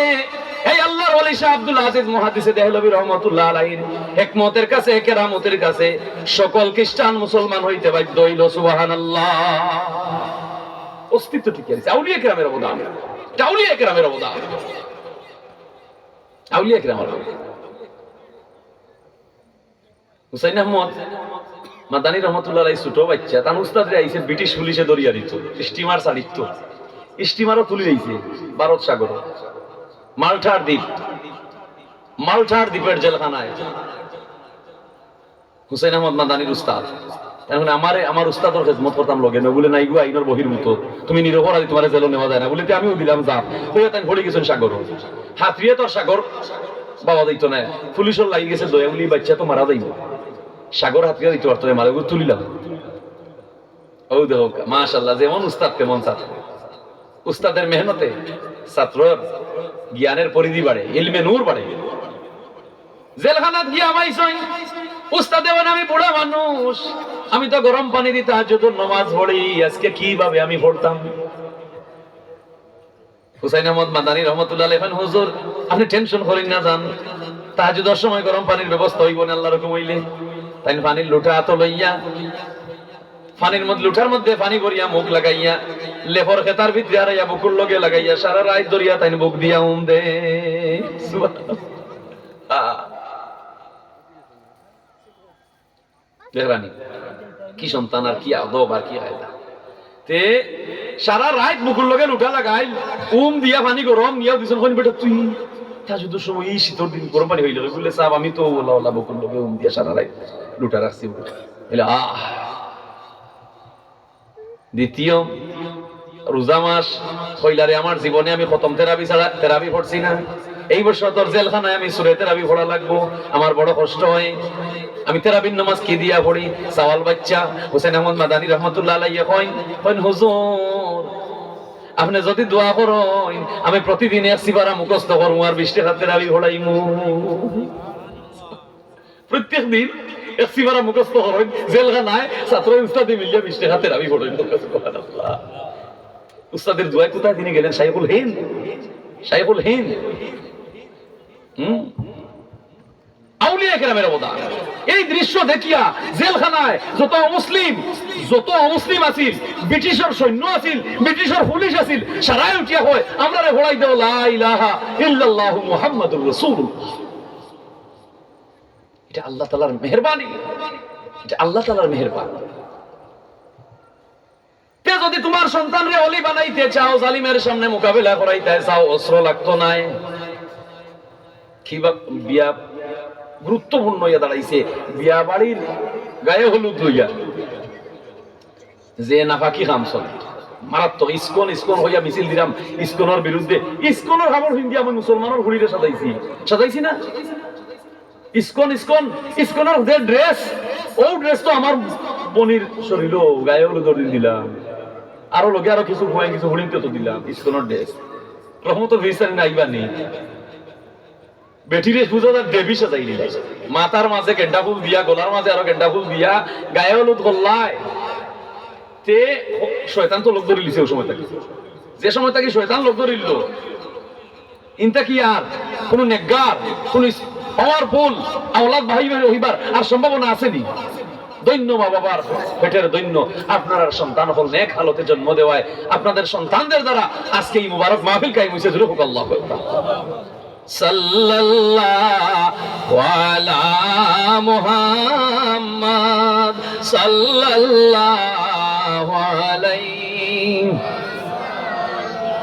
এই আল্লাহর ওলি শাহ আব্দুল আজিজ মুহাদ্দিসে দেহলভী রহমতুল্লাহ আলাইহির হেকমতের কাছে, কেরামতের কাছে সকল খ্রিস্টান মুসলমান হইতে বাধ্য হইল। সুবহানাল্লাহ। অস্তিত্ব টিকে আছে। আউলিয়া কেরামের অবদান। এটা আউলিয়া কেরামের অবদান। আউলিয়া কেরামের অবদান। হুসাইন আহমদ মাদানী রহমতুল্লাহ আলাইহি ছোট বাচ্চা, তান উস্তাদরে আইছে ব্রিটিশ পুলিশে ধরিয়া দিত, স্টিমার চালিত, স্টিমারও তুলি আইছে ভারত সাগর, মাল্টার দ্বীপ, মাল্টার দ্বীপের জেলখানায়। হুসাইন আহমদ মাদানীর উস্তাদ। তাইন কইন, আমারে, আমার উস্তাদর খেদমত করতাম লগে না। বুলে, নাইগু, আইনর বহির্ভূত। তুমি নিরপরাধী, তুমারে জেলো নেওয়া যায় না। বুলে, তে আমিও দিলাম জাপ। কইয়া তাইন পড়ি গেছইন সাগর। হাতরিয়া তো আর সাগর বাওয়া যাইতো না। পুলিশর লাগি গেছে দয়া, উনি বাচ্চা তো মারা যাইবো। সাগর হাতরিয়া দিতে পারতো না, মারা গেলে তুলিলাম। ও দেখো, মাশাআল্লাহ, যেমন উস্তাদ তেমন ছাত্র। উস্তাদের মেহনতে ছাত্রর জ্ঞানের পরিধি বাড়ে, ইলমে নূর বাড়ে। জেলখানাত গিয়া হামাইছইন, উস্তাদে কইন, আমি বুড়া মানুষ, আমি তো গরম পানি দি তাহাজ্জুদর নমাজ পড়ি, আজকে কিভাবে আমি পড়তাম? হুসাইন আহমদ মাদানী রহমতুল্লাহ আলাইহি কইন, হুজুর, আপনে টেনশন করিন না, যান, তাহাজ্জুদর সময় গরম পানির ব্যবস্থা অইবো নে, আল্লাহর হুকুম অইলে। তাইন পানির লোটা আতো লইয়া, পানির মধ্যে, লোটার মধ্যে পানি ভরিয়া মুখ লাগাইয়া, লেফর খেতার ভিতরে হারাইয়া বুকুর লগে লাগাইয়া সারা রাইত ধরিয়া তাইন বুক দিয়া উম দে। সুবহানাল্লাহ। দেখরানি, কি সন্তান আর কি আদব আর কি কায়দা। তে সারা রাইত বুকুর লগে লোটা লাগাইল, উম দিয়া পানি গরম নিয়াও দিছইন, কইন, বেটা তুই তাহাজ্জুদর সময় এই শীতর দিন গরম পানি পাইলে? বুলে, সাব, আমি তো ওলা ওলা বুকুর লগে উম দিয়া সারা রাইত লোটা রাখছি। বুলে, আহ। দ্বিতীয়, রোজা মাস কইলারে, আমার জীবনে আমি খতম তেরাবি ছাড়া তেরাবি পড়ছি না। এই বছর তোর জেলখানায় আমি সুরে তেরাবি পড়া লাগবো, আমার বড় কষ্ট হয়। আমি তেরাবির নামাজ কি দিয়া পড়ি? সাওয়াল বাচ্চা হুসেন আহমদ মাদানী রহমতুল্লাহ আলাইহি কইন, কইন, "হুজুর, আপনে যদি দোয়া করইন, আমি প্রতিদিন এক সিপারা মুখস্থ করমু আর বিশ টেকা তেরাবি পড়াইমু।" প্রত্যেক দিন এক সিপারা মুখস্থ করইন, জেলখানায় ছাত্র উস্তাদে মিলিয়া বিশ টেকা তেরাবি পড়ইন। সুবহানাল্লাহ। উস্তাদের দোয়ায় কোথায় তিনি গেলেন? শাইখুল হিন্দ, শাইখুল হিন্দ। হুম? আউলিয়া কেরামের অবদান। এই দৃশ্য দেখিয়া জেলখানায় যত অমুসলিম, যত অমুসলিম আছিল, ব্রিটিশর সৈন্য আছিল, ব্রিটিশর পুলিশ আছিল, সারায় উঠিয়া কয়, "আমরারে পড়াই দেও লা ইলাহা ইল্লাল্লাহু মুহাম্মাদুর রাসূলুল্লাহ।" এটা আল্লাহ তাআলার মেহেরবানি, এটা আল্লাহ তাআলার মেহেরবানি। তে যদি তুমার সন্তানরে অলি বানাইতে চাও, জালিমের সামনে মোকাবেলা করাইতে চাও, অস্ত্র লাগতো নায়। কি বা বিয়া গুরুত্বপূর্ণ অইয়া দাঁড়াইছে, বিয়া বাড়ির গায়ে হলুদ লইয়া যে নাপাকি কাম চলে, মারাত্মক। ইস্কন, ইস্কন কইয়া মিছিল দিলাম, ইস্কনর বিরুদ্ধে। ইস্কনর কাপড় পিন্দিয়া আমি মুসলমানর ফুড়িরে সাজাইছি, সাজাইছি না? ইস্কন, ইস্কন, ইস্কনর যে ড্রেস, ও ড্রেস তো আমার বইনর শরীরো গায়ে হলুদর দিন দিলাম, আরো লগে আরো কিছু ফুয়াইন কিছু ফুড়িনতে তো দিলাম ইস্কনর ড্রেস। রহমতর ফিরিস্তারে নাইবা নি? বেটিরে পূজা তার দেবী সাজাই দিলাম, মাথার মাঝে গেন্দা ফুল দিয়া, গলার মাঝে আরো গেন্দা ফুল দিয়া, গায়ে হলুদ করলায়। তে শয়তান তো লগ ধরিলিছে ওই সময় থাকি, যে সময় থাকি শয়তান লগ ধরিল। ইনতা কি আর কোনো নেককার, কোনো ইস-, পাওয়ারফুল আওলাদ বাহিবার হইবার আর সম্ভাবনা আছে নি? ধন্য মা বাবার পেটের ধন্য, আপনারার সন্তান হকল নেক হালতে জন্ম দেওয়ায় আপনাদের সন্তানদের দ্বারা আজকে এই মুবারক মাহফিল কায়েম হইছে। জোরে হোক আল্লাহু আকবার। সাল্লাল্লাহু আলা মুহাম্মদ, সাল্লাল্লাহু আলাইহি,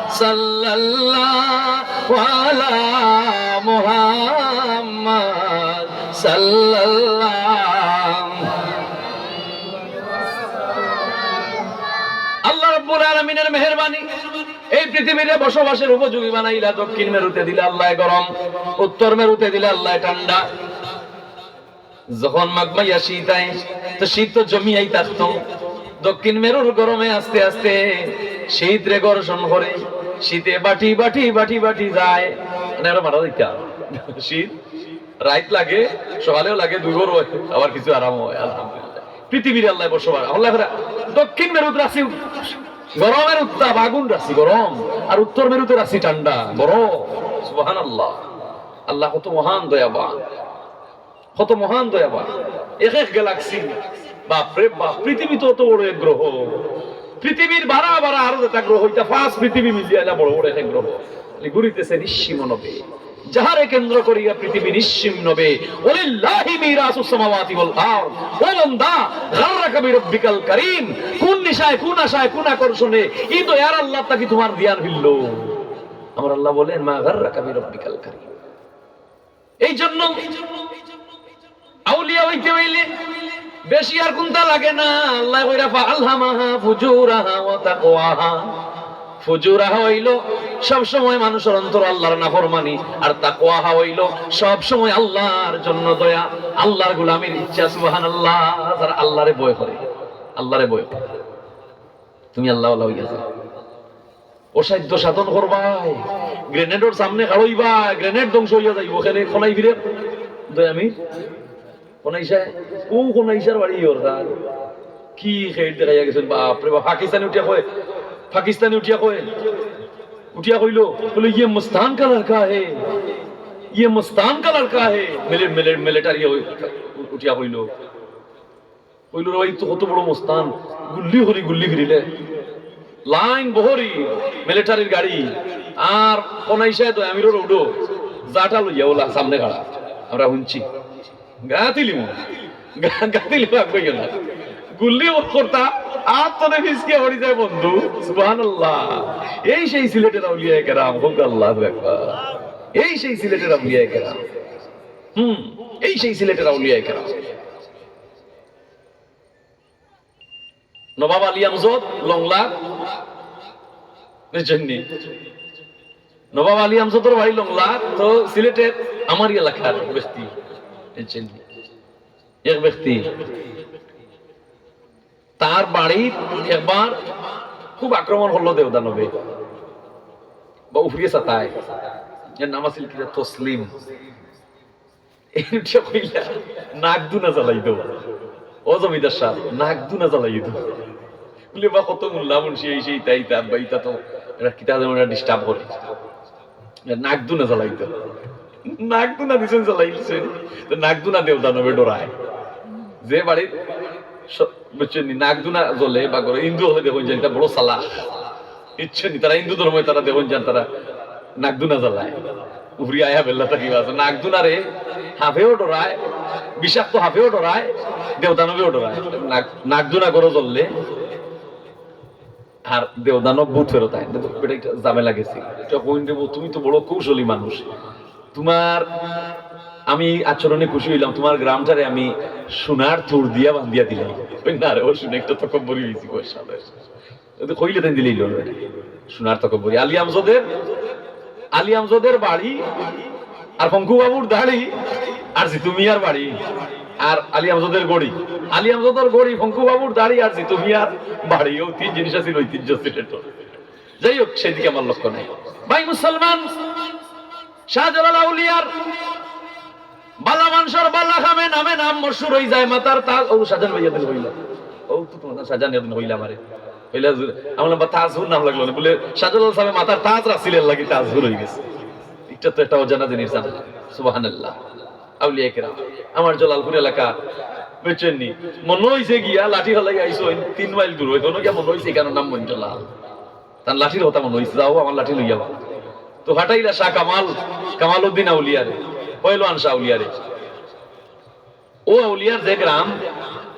সাল্লাল্লাহু আলা মুহাম্মদ, সাল্লাল্লাহু। আল্লাহ রাব্বুল আলামিনের মেহেরবানি, এই পৃথিবীরে বসবাসের উপযোগী বানাইলা। দক্ষিণ মেরুতে দিলা আল্লায় গরম, উত্তর মেরুতে দিলা আল্লায় ঠান্ডা। যখন মাঘ মাইয়া শীত আয়, তো শীত তো জমিয়াই থাকতো। দক্ষিণ মেরুর গরমে আস্তে আস্তে শীতরে ঘর্ষণ করে, শীতে বাটি বাটি বাটি বাটি যায়, মানে আরো মারা যাইতা। শীত রাইত লাগে, সকালেও লাগে, দুইবার হয়, আবার কিছু আরাম হয়, আলহামদুলিল্লাহ। পৃথিবীর আল্লায় বসবাস, আল্লায় কইরা দক্ষিণ মেরুত রাখছি গরমের উত্তাপ, আগুন রাখছি গরম, আর উত্তর মেরুতে রাখছি ঠান্ডা, বড়। সুবহানাল্লাহ। আল্লাহ কত মহান দয়াবান, কত মহান দয়াবান। এক এক গ্যালাক্সি, বাপ রে বাপ, পৃথিবী তো অত বড় এক গ্রহ, পৃথিবীর বারা বারা আরো যেটা গ্রহ, এটা পাঁচ পৃথিবী মিলিয়া এলা বড় বড় এক এক গ্রহ, খালি ঘুরিতেছে নিঃসীম নবে। যাহারে কেন্দ্র করিয়া পৃথিবী নিঃসীম নবে। ওয়ালিল্লাহি মিরাসুস সামাওয়াতি ওয়াল আরদ। ও বান্দা, গাররাকা বিরাব্বিকাল কারীম। কোন নিশায়, কোন আশায়, কোন আকর্ষণে এই দয়ার আল্লাহ তাকি তুমার দিয়ার ফিরল? আমার আল্লাহ বলেন, মা গাররাকা বিরাব্বিকাল কারীম। এই জন্য আউলিয়া হইতে হইলে বেশি আর কুনতা লাগে না। আল্লায় কইরা, "ফাআলহামাহা ফুজুরাহা ওয়া তাকওয়াহা।" ফুজুরাহা হইল সব সময় মানুষের অন্তর আল্লাহর নাফরমানি, আর তাকওয়াহা হইল সব সময় আল্লাহর জন্য দয়া, আল্লাহর গোলামির ইচ্ছা। সুবহানাল্লাহ। যারা আল্লাহরে ভয় করে, আল্লাহরে ভয় করে, তুমি আল্লাহওয়ালা হইয়া যাও। অসাধ্য সাধন করবায়, গ্রেনেডর সামনে খাড়ইবা, গ্রেনেড ধ্বংস হইয়া যাইব। ওখানে কোনাই ফিরে দয়ামি কোনাইশা, ও কোনাইশার বাড়ি ওর তার কি খেট দেখাইয়া গেছেন, বাপ রে বাপ। পাকিস্তানি উঠিয়া কয়, পাকিস্তানি উঠিয়া কয়, উঠিয়া কইল, বলে, "ইয়ে মস্তান কা লড়কা হে, ইয়ে মস্তান কা লড়কা হে।" মিলি-, মিলি-, মিলিটারি উঠিয়া কইল, কইল, "রে ভাই, তো কত বড় মস্তান, গুল্লি করি গুল্লি ফিরিলে, লাইন বহরি, মিলিটারির গাড়ি, আর কোনাইশায় তো আমিরও রোডো, জাটা লইয়া ওলা সামনে খাড়া, আমরা শুনছি, গাতিলিমু, গা-, গাতিলিমু, আগ কইও না, গুল্লি ও করতা, আর তোরে ফিসকে পড়ি যায় বন্ধু।" সুবহানাল্লাহ। এই সেই সিলেটের আউলিয়ায়ে কেরাম, হোক আল্লাহু আকবার। এই সেই সিলেটের আউলিয়ায়ে কেরাম। হুম, এই সেই সিলেটের আউলিয়ায়ে কেরাম। নবাব আলী আমজদ, লংলা, বুঝছইন নি? নবাব আলী আমজদর বাড়ি লংলা, তো সিলেটের আমারই এলাকার ব্যক্তি, বুঝছইন নি? এক ব্যক্তি, তার বাড়িত একবার খুব আক্রমণ করলো দেওদানবে, বা উফরিয়ে সাতায়, এর নাম আছিল কিতা, তসলিম। এইটা কইলা, "নাক দুনা জ্বালাই দেও।" ও জমিদার সাব, "নাক দুনা জ্বালাই দেও।" বুলে, "বা কত মোল্লা মুন্সি এই সেই তাই তা, বা ইতা তো এরা কিতা যেন এরা disturb করে।" "নাক দুনা জ্বালাই দেও।" নাক দুনা দিছইন, জ্বালাই দিছইন। তো নাক দুনা দেওদানবে ডরায়। যে বাড়িত স-, বুঝছইন নি, নাক দুনা জ্বলে বা করে হিন্দু অকলে দেখইন যেন ইতা বড় চালাক। বুঝছইন নি, তারা হিন্দু ধর্মে তারা দেখইন যেন তারা নাক দুনা জ্বালায়। উফরিয়ে আয়া বেল্লা থাকি বাঁচে। নাক দুনারে হাফেও ডরায়, বিষাক্ত হাফেও ডরায়, দেওদানবেও ডরায়। নাক, নাক দুনা ঘরো জ্বললে আর দেওদানব ভূত ফেরত আয়। কিন্তু বেটা একটা ঝামেলা গেছে। এটা কইন দেবো, "তুমি তো বড় কৌশলী মানুষ। তোমার আমি আচরণে খুশি অইলাম, তোমার গ্রামটারে আমি সোনার তুর দিয়া বান্ধিয়া দিলাম।" ওই না রে, ও শুনে একটা তকব্বরি অইছে, ওর সাথে। ওই তো কইলে তাই দিলেই লোন বেটা। সোনার তকব্বরি। আলী আমজদের, আলী আমজদের বাড়ি আর ফঙ্কু বাবুর দাড়ি আর জিতু মিয়ার বাড়ি আর আলী আমজদের গড়ি। আলী আমজদের গড়ি, ফঙ্কু বাবুর দাড়ি আর জিতু মিয়ার বাড়ি, ও তিন জিনিস আছিল ঐতিহ্য সিলেটর। যাই হোক, সেদিকে আমার লক্ষ্য নাই। ভাই মুসলমান, শাহজালাল আউলিয়ার বালা মানষর বালা কামে নামে নাম মশহুর অই যায়, মাথার তাজ, ও শাহজান ভাইয়া দিন হইলা, ও তো তোমার শাহজান দিন হইলা আমারে, হইলা হুজুর, আমার নাম তাজহুর নাম লাগলো না, বুলে শাহজালাল সাহেব মাথার তাজ রাখছিল, এর লাগি তাজহুর অই গেছে। এটা তো একটা অজানা জিনিস জানা। সুবহানাল্লাহ। আউলিয়া কেরাম, আমার জলালপুর এলাকা, বুঝছইন নি? মনো অইছে গিয়া লাঠি ফালাই আইছইন তিন মাইল দূর, অইতো না গিয়া মনো অইছে এখানোর নাম মঞ্জলাল। তার লাঠির কথা মনো অইছে, "যাও, আমার লাঠি লইয়া বা।" তো ফাটাইলা শাহ কামাল, কামালউদ্দিন আউলিয়ারে, পয়লোয়ান শাহ আউলিয়ারে। ও আউলিয়ার যে গ্রাম,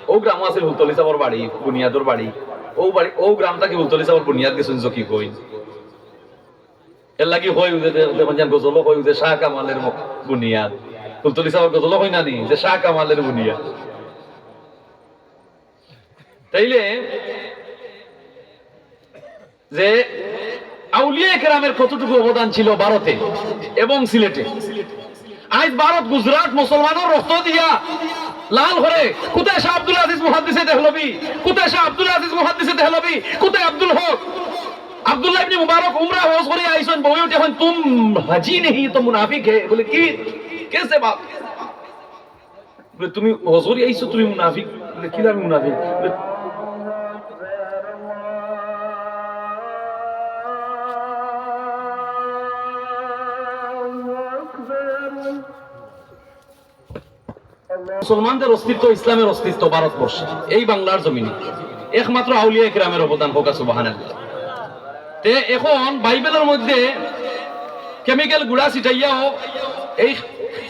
ও গ্রামও আছিল ফুলতলি সাবর বাড়ি, বুনিয়াদর বাড়ি। ও বাড়ি, ও গ্রাম থাকি ফুলতলি সাবর বুনিয়াদ গেছইন জকি কইন। এর লাগি কই উদে দে-, দেখইন যেন গজলও কই উদে শাহ কামালের ম-, বুনিয়াদ। ফুলতলি সাবর গজলও কই না নি যে শাহ কামালের বুনিয়াদ। তাইলে যে আউলিয়া কেরামের কতটুকু অবদান ছিল ভারতে এবং সিলেটে। আজ ভারত গুজরাট মুসলমানর রক্ত দিয়া লাল করে। কোথায় শাহ আব্দুল আজিজ মুহাদ্দিসে দেহলভি? কোথায় শাহ আব্দুল আজিজ মুহাদ্দিসে দেহলভি? কোথায় আব্দুল হক? আব্দুল্লাহ ইবনে মুবারক উমরা হজ করি আইছইন, বউয়ে উঠি কইন, "তুম হাজি নেহি তো মুনাফিক হে।" বুলে, "কি? কেসে বাত?" বুলে, "তুমি হজ করি আইছো, তুমি মুনাফিক?" বুলে, "কিলা আমি মুনাফিক?" বুলে, মুসলমানদের অস্তিত্ব, ইসলামের অস্তিত্ব ভারতবর্ষে, এই বাংলার জমিনে একমাত্র আউলিয়া একরামের অবদান, কউক্কা সুবহানাল্লাহ। তে এখন বাইবেলর মধ্যে কেমিক্যাল গুড়া ছিটাইয়াও এই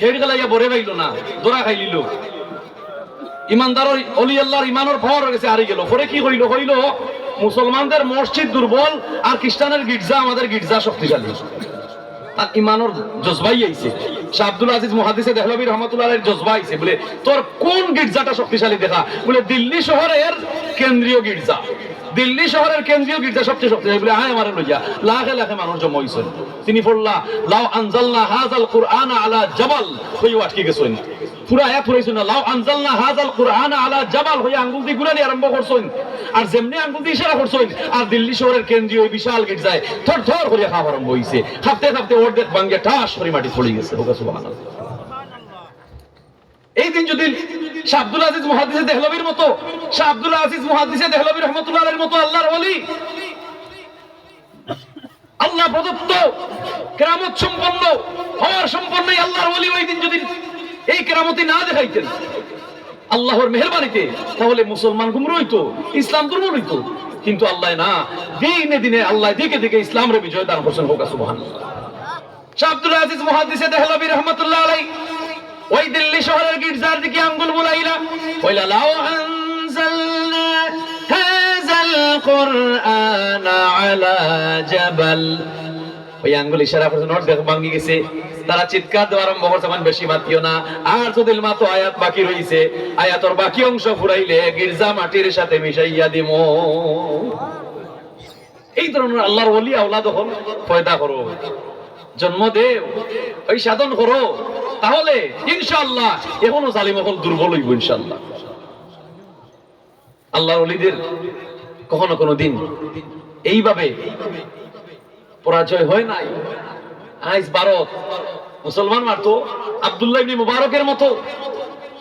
হেড় গেলাইয়া বরে পাইল না, ধরা খাইলিল। ইমানদার অলি আল্লাহর ইমানর পাওয়ার গেছে, হারি গেল। পরে কি কইল? কইল, মুসলমানদের মসজিদ দুর্বল আর খ্রিস্টানের গির্জা, আমাদের গির্জা শক্তিশালী। তার ইমানর জজবাই আইছে। শাহ আব্দুল আজিজ মুহাদ্দিসে দেহলভী রহমতুল্লাহ আলাইহির জজবা আইছে। বুলে, "তোর কোন গির্জাটা শক্তিশালী দেখা?" বুলে, "দিল্লি শহরের কেন্দ্রীয় গির্জা।" দিল্লি শহরের কেন্দ্রীয় গির্জা সবচেয়ে শক্তিশালী। বুলে, "আয় আমারে লইয়া।" লাখে লাখে মানুষ জমা অইছে। তিনি পড়লা, "লাউ আনজালনা হাযাল কুরআনা আলা জাবাল", কইয়া আটকি গেছইন। পুরা আয়াত পড়াইছইন না, "লাউ আনজালনা হাযাল কুরআনা আলা জাবাল" কইয়া আঙ্গুল দি ঘুরানি আরম্ভ করছইন। আর যেমনে আঙ্গুল দি ইশারা করছইন, আর দিল্লি শহরের কেন্দ্রীয় ওই বিশাল গির্জায় থর থর করিয়া কাঁপ আরম্ভ অইছে। কাঁপতে কাঁপতে অর্ধেক ভাঙ্গিয়া ঠাস করি মাটিত পড়ি গেছে। কউক্কা সুবহানাল্লাহ। এই দিন যদি শাহ আব্দুল আজিজ মুহাদ্দিসে দেহলভীর মতো, শাহ আব্দুল আজিজ মুহাদ্দিসে দেহলভী রহমতুল্লাহ আলাইহির মতো আল্লাহর ওলি, আল্লাহ প্রদত্ত কেরামত সম্পন্ন, পাওয়ার সম্পন্ন এই আল্লাহর ওলি ওই দিন যদি এই কেরামতি না দেখাইতেন আল্লাহর মেহেরবানিতে, তাহলে মুসলমান গুমরা অইতো, ইসলাম দুর্বল অইতো। কিন্তু আল্লাহ না, দিনে দিনে আল্লাহ দিকে দিকে ইসলামরে বিজয় দান করছেন। কউক্কা সুবহানাল্লাহ। শাহ আব্দুল আজিজ মুহাদ্দিসে দেহলভী রহমতুল্লাহ আলাই ওই দিল্লি শহরের গির্জার দিকে আঙ্গুল বুলাইলা, কইলা, "লাউ আনজালনা হাযাল কুরআনা আলা জাবাল।" ওই আঙ্গুল ইশারা করছইন, অর্ধেক ভাঙ্গি গেছে। তারা চিৎকার দেওয়া আরম্ভ করছে, "মানে বেশি মাতিও না, আর যদি মাতো আয়াত বাকি রইছে, আয়াতর বাকি অংশ ফুরাইলে গির্জা মাটির সাথে মিশাইয়া দিমু।" এই ধরনের আল্লাহর ওলি আওলাদ অকল পয়দা করো, জন্ম দেও, ওই সাধন করো, তাহলে ইনশাআল্লাহ এখনো জালিম অকল দুর্বল অইবো ইনশাআল্লাহ। আল্লাহর ওলিদের কখনো কোনো দিন এইভাবে পরাজয় হয় নাই। আইজ ভারত মুসলমান মারতো আব্দুল্লাহ ইবনে মুবারকের মতো,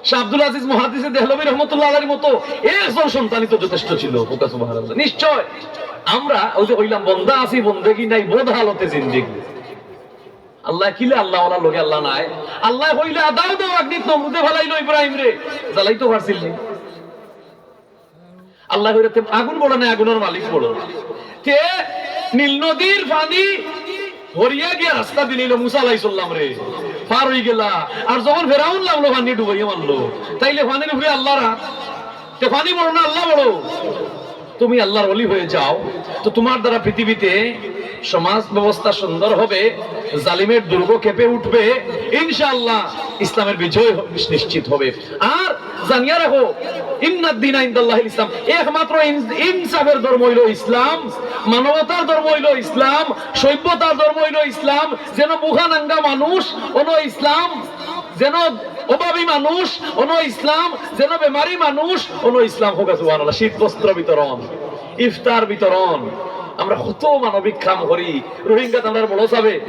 শাহ আব্দুল আজিজ মুহাদ্দিসে দেহলভী রহমতুল্লাহ আলাইহির মতো একজন সন্তানই তো যথেষ্ট ছিল। কউক্কা সুবহানাল্লাহ। নিশ্চয় আমরা ওই যে কইলাম, বন্দা আছি বন্দেগি নাই, বদ হালতে জিন্দেগি। আল্লাহ কিলা আল্লাহ ওলার লগে আল্লাহ নাই। আল্লাহ কইলা, "দাও দাও, আগ্নিত নমরুদে ফালাইলো ইব্রাহিমরে।" জ্বালাইতো পারছিল নি? আল্লাহ কইরা, "তে আগুন বড় না, আগুনের মালিক বড়।" তে নীল নদীর পানি হরিয়া গিয়া রাস্তা দিলাইলো মুসা আলাইহিস সালামরে, পার অই গেলা। আর যখন ফেরাউন লাগলো পানি ডুবাইয়া মারলো, তাইলে পানির উপরে আল্লাহর হাত। তে পানি বড় না আল্লাহ বড়? তুমি আল্লাহর ওলি হয়ে যাও, তো তোমার দ্বারা পৃথিবীতে সমাজ ব্যবস্থা সুন্দর হবে, জালিমের দুর্গ কেঁপে উঠবে, ইনশাআল্লাহ ইসলামের বিজয় হ-, নিশ্চিত হবে। আর জানিয়া রাখো, ইন্নাদ দীনা ইনদাল্লাহিল ইসলাম, একমাত্র ইন-, ইনসাফের ধর্ম হইল ইসলাম, মানবতার ধর্ম হইল ইসলাম, সভ্যতার ধর্ম হইল ইসলাম। যেন মুখানাঙ্গা মানুষ, অনো ইসলাম, যেন অভাবী মানুষ, অনো ইসলাম, যেন বেমারি মানুষ, অনো ইসলাম। কউক্কা সুবহানাল্লাহ। শীত বস্ত্র বিতরণ, ইফতার বিতরণ। আমরা কত মানবিক কাম করি। রোহিঙ্গাত আমরার বড় সাবে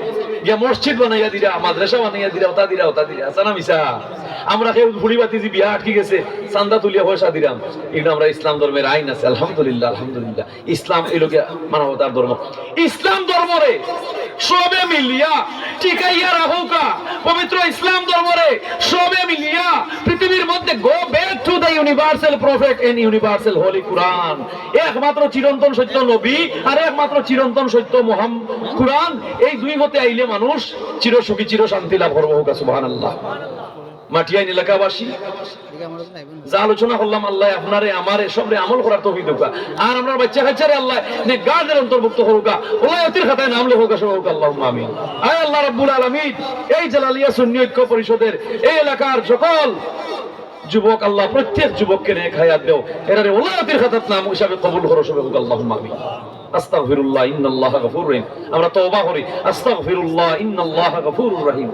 গিয়া মসজিদ বানাইয়া দিরা, মাদ্রাসা বানাইয়া দিরা, ওটা দিরা, ওটা দিরা। আছে না মিছা? আমরা কেউ ফুড়ি বাতিজি বিয়া আটকি গেছে, চান্দা তুলিয়া পয়সা দিলাম। এগুলো আমরা ইসলাম ধর্মের আইন আছে, আলহামদুলিল্লাহ, আলহামদুলিল্লাহ। ইসলাম এই লোকে মানবতার ধর্ম। ইসলাম ধর্মরে সবে মিলিয়া টিকাইয়া রাখউক্কা, পবিত্র ইসলাম ধর্মরে সবে মিলিয়া পৃথিবীর মধ্যে, go back to the universal prophet and universal holy Quran। একমাত্র চিরন্তন সত্য নবী আর একমাত্র চিরন্তন সত্য মোহাম-, কোরআন, এই দুই মতে আইলে মানুষ চিরসুখী, চির শান্তি লাভ করবো। কউক্কা সুবহানাল্লাহ। মাটিয়াইন এলাকাবাসী, যা আলোচনা করলাম, আল্লাহ আপনারে আমারে সবরে আমল করার তৌফিক দেউক্কা। আর আমরার বাচ্চা কাচ্চারে আল্লাহ নেককারদের অন্তর্ভুক্ত করউক্কা, ওলায়তির খাতায় নাম লেখউক্কা, সব কউক্কা, আল্লাহুম্মা আমিন। আয় আল্লাহ রাব্বুল আলামিন, এই জালালিয়া সুন্নি ঐক্য পরিষদের এই এলাকার সকল যুবক, আল্লাহ প্রত্যেক যুবককে নেক হায়াত দেও, এরারে ওলায়তির খাতাত নাম হিসাবে কবুল করো, সবে কউক্কা, আল্লাহুম্মা আমিন। আস্তাগফিরুল্লাহ, ইন্নাল্লাহা গফুরুর রহিম। আমরা তওবা করি, আস্তাগফিরুল্লাহ, ইন্নাল্লাহা গফুরুর রহিম।